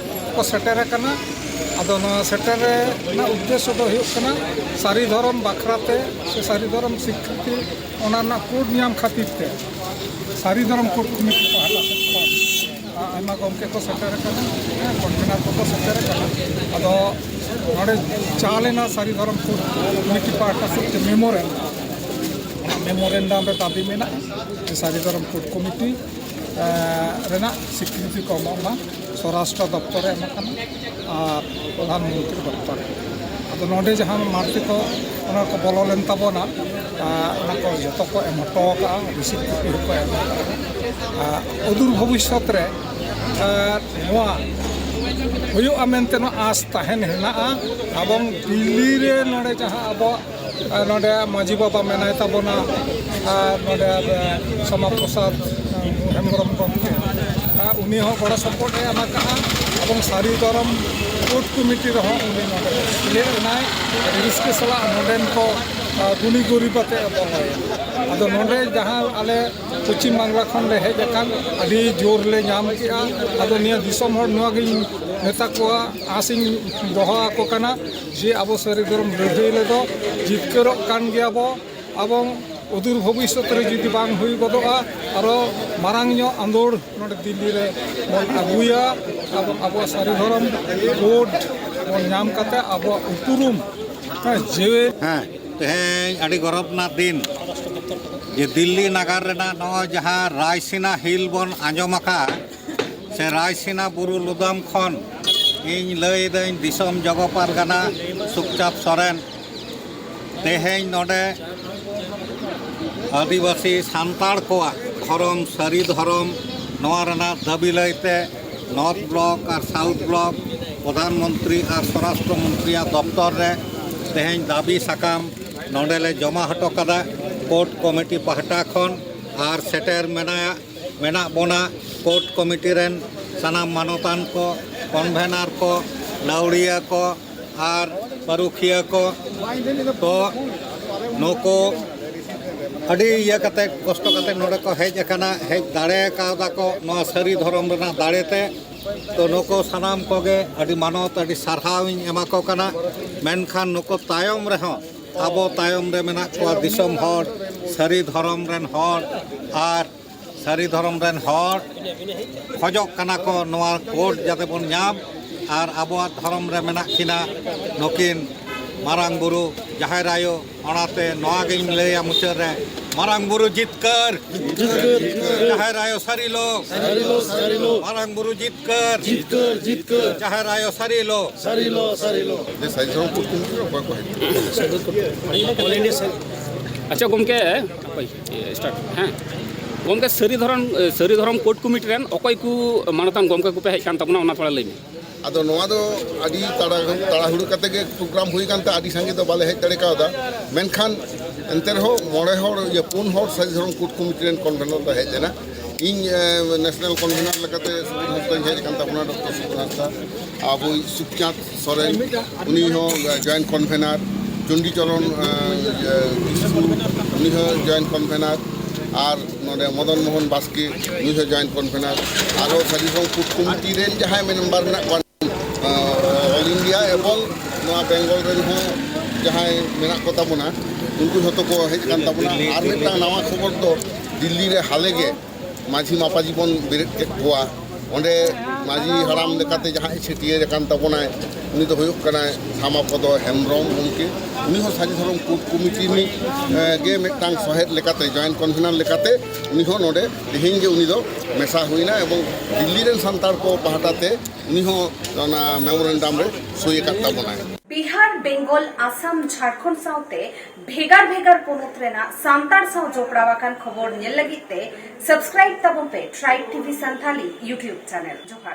ᱠᱚ ᱥᱮᱴᱮᱨ ᱟᱠᱟᱱᱟ᱾ ᱟᱫᱚ ᱱᱚᱣᱟ ᱥᱮᱴᱮᱨ ᱨᱮᱱᱟᱜ ᱩᱫᱽᱫᱮᱥᱥᱚ ᱫᱚ ᱦᱩᱭᱩᱜ ᱠᱟᱱᱟ ᱥᱟᱹᱨᱤ ᱫᱷᱚᱨᱚᱢ ᱵᱟᱠᱷᱨᱟ ᱛᱮ ᱥᱮ ᱥᱟᱹᱨᱤ ᱫᱷᱚᱨᱚᱢ ᱥᱤᱠᱨᱤᱛᱤ ᱚᱱᱟ ᱨᱮᱱᱟᱜ ᱠᱳᱰ ᱧᱟᱢ ᱠᱷᱟᱹᱛᱤᱨ ᱛᱮ ᱥᱟᱹᱨᱤ ᱫᱷᱚᱨᱚᱢ ᱠᱳᱰ ᱠᱚᱢᱤᱴᱤ ᱯᱟᱦᱴᱟ ᱥᱮᱫ ᱠᱷᱚᱱ ᱟᱭᱢᱟ ᱜᱚᱢᱠᱮ ᱠᱚ ᱥᱮᱴᱮᱨ ᱟᱠᱟᱱᱟ, ᱦᱮᱸ, ᱠᱚᱱᱵᱷᱮᱱᱟᱨ ᱠᱚᱠᱚ ᱥᱮᱴᱮᱨ ᱟᱠᱟᱱᱟ᱾ ᱟᱫᱚ ᱱᱚᱰᱮ ᱪᱟᱞ ᱮᱱᱟ ᱥᱟᱹᱨᱤ ᱫᱷᱚᱨᱚᱢ ᱠᱳᱰ ᱠᱚᱢᱤᱴᱤ ᱯᱟᱦᱴᱟ ᱥᱮᱫ ᱛᱮ ᱢᱮᱢᱳᱨᱮᱱᱰᱟᱢ᱾ ᱚᱱᱟ ᱢᱮᱢᱳᱨᱮᱱᱰᱟᱢ ᱨᱮ ᱫᱟᱹᱵᱤ ᱢᱮᱱᱟᱜᱼᱟ ᱡᱮ ᱥᱟᱹᱨᱤ ᱫᱷᱚᱨᱚᱢ ᱠᱳᱰ ᱠᱚᱢᱤᱴᱤ ᱮ, ᱨᱮᱱᱟᱜ ᱥᱤᱠᱨᱤᱛᱤ ᱠᱚ ᱮᱢᱚᱜ ᱢᱟ᱾ ᱥᱚᱨᱟᱥᱴᱨᱚ ᱫᱚᱯᱛᱚᱨ ᱮ ᱮᱢ ᱟᱠᱟᱱᱟ ᱟᱨ ᱯᱨᱚᱫᱷᱟᱱ ᱢᱚᱱᱛᱨᱤ ᱫᱚᱯᱛᱚᱨ᱾ ᱟᱫᱚ ᱱᱚᱰᱮ ᱡᱟᱦᱟᱸ ᱢᱟᱹᱨᱛᱤ ᱠᱚ ᱚᱱᱟ ᱠᱚ ᱵᱚᱞᱚ ᱞᱮᱱ ᱛᱟᱵᱚᱱᱟ, ᱮ, ᱚᱱᱟ ᱠᱚ ᱡᱚᱛᱚ ᱠᱚ ᱮᱢ ᱦᱚᱴᱚ ᱟᱠᱟᱫᱼᱟ, ᱨᱤᱥᱤᱯᱴ ᱠᱚᱯᱤ ᱦᱚᱸᱠᱚ ᱮᱢ ᱟᱠᱟᱫᱼᱟ᱾ ᱮ, ᱚᱫᱩᱨ ᱵᱷᱚᱵᱤᱥᱥᱚᱛ ᱨᱮ, ᱮ, ᱱᱚᱣᱟ ᱦᱩᱭᱩᱜᱼᱟ ᱢᱮᱱᱛᱮ ᱱᱚᱣᱟ ᱟᱸᱥ ᱛᱟᱦᱮᱱ ᱦᱮᱱᱟᱜᱼᱟ᱾ ᱮᱵᱚᱝ ᱫᱤᱞᱞᱤ ᱨᱮ ᱱᱚᱰᱮ ᱡᱟᱦᱟᱸ ᱟᱵᱚᱣᱟᱜ ᱟᱨ ᱱᱚᱰᱮ ᱢᱟᱹᱡᱷᱤ ᱵᱟᱵᱟ ᱢᱮᱱᱟᱭ ᱛᱟᱵᱚᱱᱟ, ᱟᱨ ᱱᱚᱰᱮ ᱥᱟᱢᱟ ᱯᱨᱚᱥᱟᱫᱽ ᱦᱮᱢᱵᱨᱚᱢ ᱜᱚᱢᱠᱮ, ᱟᱨ ᱩᱱᱤ ᱦᱚᱸ ᱜᱚᱲᱚ ᱥᱚᱯᱚᱦᱚᱫ ᱮ ᱮᱢ ᱟᱠᱟᱫᱼᱟ᱾ ᱮᱵᱚᱝ ᱥᱟᱹᱨᱤ ᱫᱷᱚᱨᱚᱢ ᱠᱳᱰ ᱠᱚᱢᱤᱴᱤ ᱨᱮᱦᱚᱸ ᱩᱱᱤ ᱱᱚᱰᱮ ᱥᱮᱞᱮᱫ ᱮᱱᱟᱭ᱾ ᱟᱹᱰᱤ ᱨᱟᱹᱥᱠᱟᱹ ᱥᱟᱞᱟᱜ ᱱᱚᱰᱮᱱ ᱠᱚ, ᱟᱨ, ᱜᱩᱱᱤ ᱜᱩᱨᱤᱵ ᱟᱛᱮ ᱮ ᱵᱚᱞᱚᱭᱮᱱᱟ᱾ ᱟᱫᱚ ᱱᱚᱰᱮ ᱡᱟᱦᱟᱸ ᱟᱞᱮ ᱯᱚᱪᱷᱤᱢ ᱵᱟᱝᱞᱟ ᱠᱷᱚᱱ ᱞᱮ ᱦᱮᱡ ᱟᱠᱟᱱ, ᱟᱹᱰᱤ ᱡᱳᱨ ᱞᱮ ᱧᱟᱢ ᱠᱮᱜᱼᱟ᱾ ᱟᱫᱚ ᱱᱤᱭᱟᱹ ᱫᱤᱥᱚᱢ ᱦᱚᱲ ᱱᱚᱣᱟ ᱜᱤᱧ ᱢᱮᱛᱟ ᱠᱚᱣᱟ, ᱟᱸᱥ ᱤᱧ ᱫᱚᱦᱚ ᱟᱠᱚ ᱠᱟᱱᱟ ᱡᱮ ᱟᱵᱚ ᱥᱟᱹᱨᱤ ᱫᱷᱚᱨᱚᱢ ᱞᱟᱹᱲᱦᱟᱹᱭ ᱨᱮᱫᱚ ᱡᱤᱛᱠᱟᱹᱨᱚᱜ ᱠᱟᱱ ᱜᱮᱭᱟ ᱵᱚ᱾ ᱮᱵᱚᱝ ᱚᱫᱩᱨ ᱵᱷᱚᱵᱤᱥᱥᱚᱛ ᱨᱮ ᱡᱩᱫᱤ ᱵᱟᱝ ᱦᱩᱭ ᱜᱚᱫᱚᱜᱼᱟ, ᱟᱨᱚ ᱢᱟᱨᱟᱝ ᱧᱚᱜ ᱟᱸᱫᱳᱲ ᱱᱚᱰᱮ ᱫᱤᱞᱞᱤ ᱨᱮ ᱵᱚᱱ ᱟᱹᱜᱩᱭᱟ᱾ ᱟᱵᱚ, ᱟᱵᱚᱣᱟᱜ ᱥᱟᱹᱨᱤ ᱫᱷᱚᱨᱚᱢ ᱠᱳᱰ ᱵᱚᱱ ᱧᱟᱢ ᱠᱟᱛᱮ ᱟᱵᱚᱣᱟᱜ ᱩᱯᱨᱩᱢ, ᱦᱮᱸ, ᱡᱮᱣᱮᱫ᱾ ᱦᱮᱸ, ᱛᱮᱦᱮᱧ ᱟᱹᱰᱤ ᱜᱚᱨᱚᱵᱽ ᱨᱮᱱᱟᱜ ᱫᱤᱱ ᱡᱮ ᱫᱤᱞᱞᱤ ᱱᱟᱜᱟᱨ ᱨᱮᱱᱟᱜ ᱱᱚᱜᱼᱚᱭ ᱡᱟᱦᱟᱸ ᱨᱟᱭᱥᱤᱱᱟ ᱦᱤᱞ ᱵᱚᱱ ᱟᱸᱡᱚᱢ ᱟᱠᱟᱫᱼᱟ, ᱥᱮ ᱨᱟᱭᱥᱤᱱᱟ ᱵᱩᱨᱩ ᱞᱩᱫᱟᱢ ᱠᱷᱚᱱ ᱤᱧ ᱞᱟᱹᱭᱫᱟᱹᱧ ᱫᱤᱥᱚᱢ ᱡᱚᱜᱚ ᱯᱟᱨᱜᱟᱱᱟ ᱥᱩᱠᱪᱟᱸᱫᱽ ᱥᱚᱨᱮᱱ, ᱛᱮᱦᱮᱧ ᱱᱚᱰᱮ ᱟᱹᱫᱤᱵᱟᱹᱥᱤ ᱥᱟᱱᱛᱟᱲ ᱠᱚᱣᱟᱜ ᱫᱷᱚᱨᱚᱢ, ᱥᱟᱹᱨᱤ ᱫᱷᱚᱨᱚᱢ ᱱᱚᱣᱟ ᱨᱮᱱᱟᱜ ᱫᱟᱹᱵᱤ ᱞᱟᱹᱭᱛᱮ ᱱᱚᱨᱛᱷ ᱵᱞᱚᱠ ᱟᱨ ᱥᱟᱣᱩᱛᱷ ᱵᱞᱚᱠ ᱯᱨᱚᱫᱷᱟᱱ ᱢᱚᱱᱛᱨᱤ ᱟᱨ ᱥᱚᱨᱟᱥᱴᱨᱚ ᱢᱚᱱᱛᱨᱤᱭᱟᱜ ᱫᱚᱯᱛᱚᱨ ᱨᱮ ᱛᱮᱦᱮᱧ ᱫᱟᱹᱵᱤ ᱥᱟᱠᱟᱢ ᱱᱚᱰᱮ ᱞᱮ ᱡᱚᱢᱟ ᱦᱚᱴᱚ ᱠᱟᱫᱟ ᱠᱳᱨᱴ ᱠᱚᱢᱤᱴᱤ ᱯᱟᱦᱴᱟ ᱠᱷᱚᱱ᱾ ᱟᱨ ᱥᱮᱴᱮᱨ ᱢᱮᱱᱟᱭᱟ, ᱢᱮᱱᱟᱜ ᱵᱚᱱᱟ ᱠᱳᱨᱴ ᱠᱚᱢᱤᱴᱤ ᱨᱮᱱ ᱥᱟᱱᱟᱢ ᱢᱟᱱᱚᱛᱟᱱ ᱠᱚ, ᱠᱚᱱᱵᱷᱮᱱᱟᱨ ᱠᱚ, ᱞᱟᱹᱣᱲᱤᱭᱟᱹ ᱠᱚ ᱟᱨ ᱯᱟᱹᱨᱩᱠᱷᱤᱭᱟᱹ ᱠᱚ᱾ ᱛᱚ ᱱᱩᱠᱩ ᱟᱹᱰᱤ ᱤᱭᱟᱹ ᱠᱟᱛᱮ, ᱠᱚᱥᱴᱚ ᱠᱟᱛᱮ ᱱᱚᱰᱮ ᱠᱚ ᱦᱮᱡ ᱟᱠᱟᱱᱟ, ᱦᱮᱡ ᱫᱟᱲᱮ ᱠᱟᱣᱫᱟ ᱠᱚ ᱱᱚᱣᱟ ᱥᱟᱹᱨᱤ ᱫᱷᱚᱨᱚᱢ ᱨᱮᱱᱟᱜ ᱫᱟᱲᱮ ᱛᱮ᱾ ᱛᱚ ᱱᱩᱠᱩ ᱥᱟᱱᱟᱢ ᱠᱚᱜᱮ ᱟᱹᱰᱤ ᱢᱟᱱᱚᱛ, ᱟᱹᱰᱤ ᱥᱟᱨᱦᱟᱣ ᱤᱧ ᱮᱢᱟ ᱠᱚ ᱠᱟᱱᱟ᱾ ᱢᱮᱱᱠᱷᱟᱱ ᱱᱩᱠᱩ ᱛᱟᱭᱚᱢ ᱨᱮᱦᱚᱸ, ᱟᱵᱚ ᱛᱟᱭᱚᱢ ᱨᱮ ᱢᱮᱱᱟᱜ ᱠᱚᱣᱟ ᱫᱤᱥᱚᱢ ᱦᱚᱲ, ᱥᱟᱹᱨᱤ ᱫᱷᱚᱨᱚᱢ ᱨᱮᱱ ᱦᱚᱲ ᱟᱨ ᱥᱟᱹᱨᱤ ᱫᱷᱚᱨᱚᱢ ᱨᱮᱱ ᱦᱚᱲ ᱠᱷᱚᱡᱚᱜ ᱠᱟᱱᱟ ᱠᱚ ᱱᱚᱣᱟ ᱠᱳᱨᱴ ᱡᱟᱛᱮ ᱵᱚᱱ ᱧᱟᱢ᱾ ᱟᱨ ᱟᱵᱚᱣᱟᱜ ᱫᱷᱚᱨᱚᱢ ᱨᱮ ᱢᱮᱱᱟᱜ ᱠᱤᱱᱟ ᱱᱩᱠᱤᱱ ᱢᱟᱨᱟᱝ ᱵᱩᱨᱩ, ᱡᱟᱦᱮᱨ ᱟᱭᱳ᱾ ᱚᱱᱟᱛᱮ ᱱᱚᱣᱟ ᱜᱤᱧ ᱞᱟᱹᱭᱟ ᱢᱩᱪᱟᱹᱫ ᱨᱮ, ᱢᱟᱨᱟᱝ ᱵᱩᱨᱩ ᱡᱤᱛᱠᱟᱹᱨ, ᱡᱟᱦᱮᱨ ᱟᱭᱳ ᱥᱟᱹᱨᱤ ᱞᱳ, ᱥᱟᱹᱨᱤ ᱞᱳ, ᱥᱟᱹᱨᱤ ᱞᱳ᱾ ᱢᱟᱨᱟᱝ ᱵᱩᱨᱩ ᱡᱤᱛᱠᱟᱹᱨ, ᱡᱤᱛᱠᱟᱹᱨ, ᱡᱤᱛᱠᱟᱹᱨ᱾ ᱡᱟᱦᱮᱨ ᱟᱭᱳ ᱥᱟᱹᱨᱤ ᱞᱳ, ᱥᱟᱹᱨᱤ ᱞᱳ, ᱥᱟᱹᱨᱤ ᱞᱳ᱾ ᱡᱮ ᱥᱟᱹᱨᱤ ᱫᱷᱚᱨᱚᱢ ᱠᱳᱨᱴ ᱠᱚᱢᱤᱴᱤ ᱨᱮ ᱚᱠᱚᱭ ᱠᱚ ᱦᱮᱡ ᱠᱟᱱᱟ? All India sir᱾ ᱟᱪᱪᱷᱟ ᱜᱚᱢᱠᱮ, ᱦᱟᱯᱳᱭ, ᱤᱭᱟᱹ, start, ᱦᱮᱸ᱾ ᱜᱚᱢᱠᱮ, ᱥᱟᱹᱨᱤ ᱫᱷᱚᱨᱚᱢ, ᱥᱟᱹᱨᱤ ᱫᱷᱚᱨᱚᱢ ᱠᱳᱨᱴ ᱠᱚᱢᱤᱴᱤ ᱨᱮᱱ ᱚᱠᱚᱭ ᱠᱚ ᱢᱟᱱᱚᱛᱟᱱ ᱜᱚᱢᱠᱮ ᱠᱚᱯᱮ ᱦᱮᱡ ᱠᱟᱱ ᱛᱟᱵᱚᱱᱟ, ᱚᱱᱟ ᱛᱷᱚᱲᱟ ᱞᱟᱹᱭ ᱢᱮ᱾ ᱟᱫᱚ ᱱᱚᱣᱟ ᱫᱚ ᱟᱹᱰᱤ ᱛᱟᱲᱟ-, ᱛᱟᱲᱟᱦᱩᱲᱟᱹ ᱠᱟᱛᱮ ᱜᱮ ᱯᱨᱳᱜᱨᱟᱢ ᱦᱩᱭ ᱠᱟᱱ ᱛᱮ ᱟᱹᱰᱤ ᱥᱟᱸᱜᱮ ᱫᱚ ᱵᱟᱞᱮ ᱦᱮᱡ ᱫᱟᱲᱮ ᱠᱟᱣᱫᱟ᱾ ᱢᱮᱱᱠᱷᱟᱱ ᱮᱱᱛᱮ ᱨᱮᱦᱚᱸ ᱢᱚᱬᱮ ᱦᱚᱲ, ᱤᱭᱟᱹ, ᱯᱩᱱ ᱦᱚᱲ ᱥᱟᱹᱨᱤ ᱫᱷᱚᱨᱚᱢ ᱠᱳᱨᱴ ᱠᱚᱢᱤᱴᱤ ᱨᱮᱱ ᱠᱚᱱᱵᱷᱮᱱᱟᱨ ᱞᱮ ᱦᱮᱡ ᱞᱮᱱᱟ᱾ ᱤᱧ, ᱮ, ᱱᱮᱥᱱᱟᱞ ᱠᱚᱱᱵᱷᱮᱱᱟᱨ ᱞᱮᱠᱟᱛᱮ ᱥᱩᱵᱳᱫᱷ ᱦᱟᱸᱥᱫᱟᱧ ᱦᱮᱡ ᱟᱠᱟᱱ ᱛᱟᱵᱚᱱᱟ, ᱰᱚᱠᱴᱚᱨ ᱥᱩᱵᱳᱫᱷ ᱦᱟᱸᱥᱫᱟ, ᱟᱵᱚᱭᱤᱡ ᱥᱩᱠᱪᱟᱸᱫᱽ ᱥᱚᱨᱮᱱ, ᱩᱱᱤ ᱦᱚᱸ ᱡᱚᱭᱮᱱᱴ ᱠᱚᱱᱵᱷᱮᱱᱟᱨ, ᱪᱚᱱᱰᱤᱪᱚᱨᱚᱱ, ᱮ, ᱮ, ᱠᱤᱥᱠᱩ, ᱩᱱᱤ ᱦᱚᱸ ᱡᱚᱭᱮᱱᱴ ᱠᱚᱱᱵᱷᱮᱱᱟᱨ, ᱟᱨ ᱱᱚᱰᱮ ᱢᱚᱫᱚᱱ ᱢᱳᱦᱚᱱ ᱵᱟᱥᱠᱮ, ᱱᱩᱭ ᱦᱚᱸ ᱡᱚᱭᱮᱱᱴ ᱠᱚᱱᱵᱷᱮᱱᱟᱨ, ᱟᱨᱦᱚᱸ ᱥᱟᱹᱨᱤ ᱫᱷᱚᱨᱚᱢ ᱠᱳᱨᱴ ᱠᱚᱢᱤᱴᱤ ᱨᱮᱱ ᱡᱟᱦᱟᱸᱭ ᱢᱮᱢᱵᱟᱨ ᱢᱮᱱᱟᱜ ᱠᱚᱣᱟ, ᱮ, ᱚᱞ ᱤᱱᱰᱤᱭᱟ ᱮᱵᱚᱝ ᱱᱚᱣᱟ ᱵᱮᱝᱜᱚᱞ ᱨᱮᱱ ᱦᱚᱸ ᱡᱟᱦᱟᱸᱭ ᱢᱮᱱᱟᱜ ᱠᱚ ᱛᱟᱵᱚᱱᱟ, ᱩᱱᱠᱩ ᱡᱷᱚᱛᱚ ᱠᱚ ᱦᱮᱡ ᱟᱠᱟᱱ ᱛᱟᱵᱚᱱᱟ᱾ ᱟᱨ ᱢᱤᱫᱴᱟᱝ ᱱᱟᱣᱟ ᱠᱷᱚᱵᱚᱨ ᱫᱚ, ᱫᱤᱞᱞᱤ ᱨᱮ ᱦᱟᱞᱮ ᱜᱮ ᱢᱟᱹᱡᱷᱤ ᱢᱟᱯᱟᱡᱤ ᱵᱚᱱ ᱵᱮᱨᱮᱫ ᱠᱮᱫ ᱠᱚᱣᱟ᱾ ᱚᱸᱰᱮ ᱢᱟᱹᱡᱷᱤ ᱦᱟᱲᱟᱢ ᱞᱮᱠᱟᱛᱮ ᱡᱟᱦᱟᱸᱭ ᱪᱷᱟᱹᱴᱭᱟᱹᱨ ᱟᱠᱟᱱ ᱛᱟᱵᱚᱱᱟᱭ, ᱩᱱᱤ ᱫᱚ ᱦᱩᱭᱩᱜ ᱠᱟᱱᱟᱭ ᱥᱟᱢᱟᱯᱚᱫᱚ ᱦᱮᱢᱵᱨᱚᱢ ᱜᱚᱢᱠᱮ᱾ ᱩᱱᱤ ᱦᱚᱸ ᱥᱟᱹᱨᱤ ᱫᱷᱚᱨᱚᱢ ᱠᱳᱰ ᱠᱚᱢᱤᱴᱤ ᱨᱤᱱᱤᱡ ᱮ, ᱜᱮ ᱢᱤᱫᱴᱟᱝ ᱥᱚᱦᱮᱫ ᱞᱮᱠᱟᱛᱮ, ᱡᱚᱭᱮᱱᱴ ᱠᱚᱱᱵᱷᱮᱱᱟᱨ ᱞᱮᱠᱟᱛᱮ ᱩᱱᱤ ᱦᱚᱸ ᱱᱚᱰᱮ ᱛᱮᱦᱮᱧ ᱜᱮ ᱩᱱᱤ ᱫᱚ ᱢᱮᱥᱟ ᱦᱩᱭᱱᱟ, ᱮᱵᱚᱝ ᱫᱤᱞᱞᱤ ᱨᱮᱱ ᱥᱟᱱᱛᱟᱲ ᱠᱚ ᱯᱟᱦᱴᱟ ᱛᱮ ᱩᱱᱤ ᱦᱚᱸ ᱚᱱᱟ ᱢᱮᱢᱳᱨᱮᱱᱰᱟᱢ ᱨᱮ ᱥᱳᱭ ᱟᱠᱟᱫ ᱛᱟᱵᱚᱱᱟᱭ᱾ ᱵᱤᱦᱟᱨ, ᱵᱮᱝᱜᱚᱞ, ᱟᱥᱟᱢ, ᱡᱷᱟᱲᱠᱷᱚᱸᱰ ᱥᱟᱶᱛᱮ ᱵᱷᱮᱜᱟᱨ ᱵᱷᱮᱜᱟᱨ ᱯᱚᱱᱚᱛ ᱨᱮᱱᱟᱜ ᱥᱟᱱᱛᱟᱲ ᱥᱟᱶ ᱡᱚᱯᱲᱟᱣ ᱟᱠᱟᱱ ᱠᱷᱚᱵᱚᱨ ᱧᱮᱞ ᱞᱟᱹᱜᱤᱫ ᱛᱮ ᱥᱟᱵᱥᱠᱨᱟᱭᱤᱵ ᱛᱟᱵᱚᱱ ᱯᱮ tribe TV Santali YouTube channel. ᱡᱚᱦᱟᱨ᱾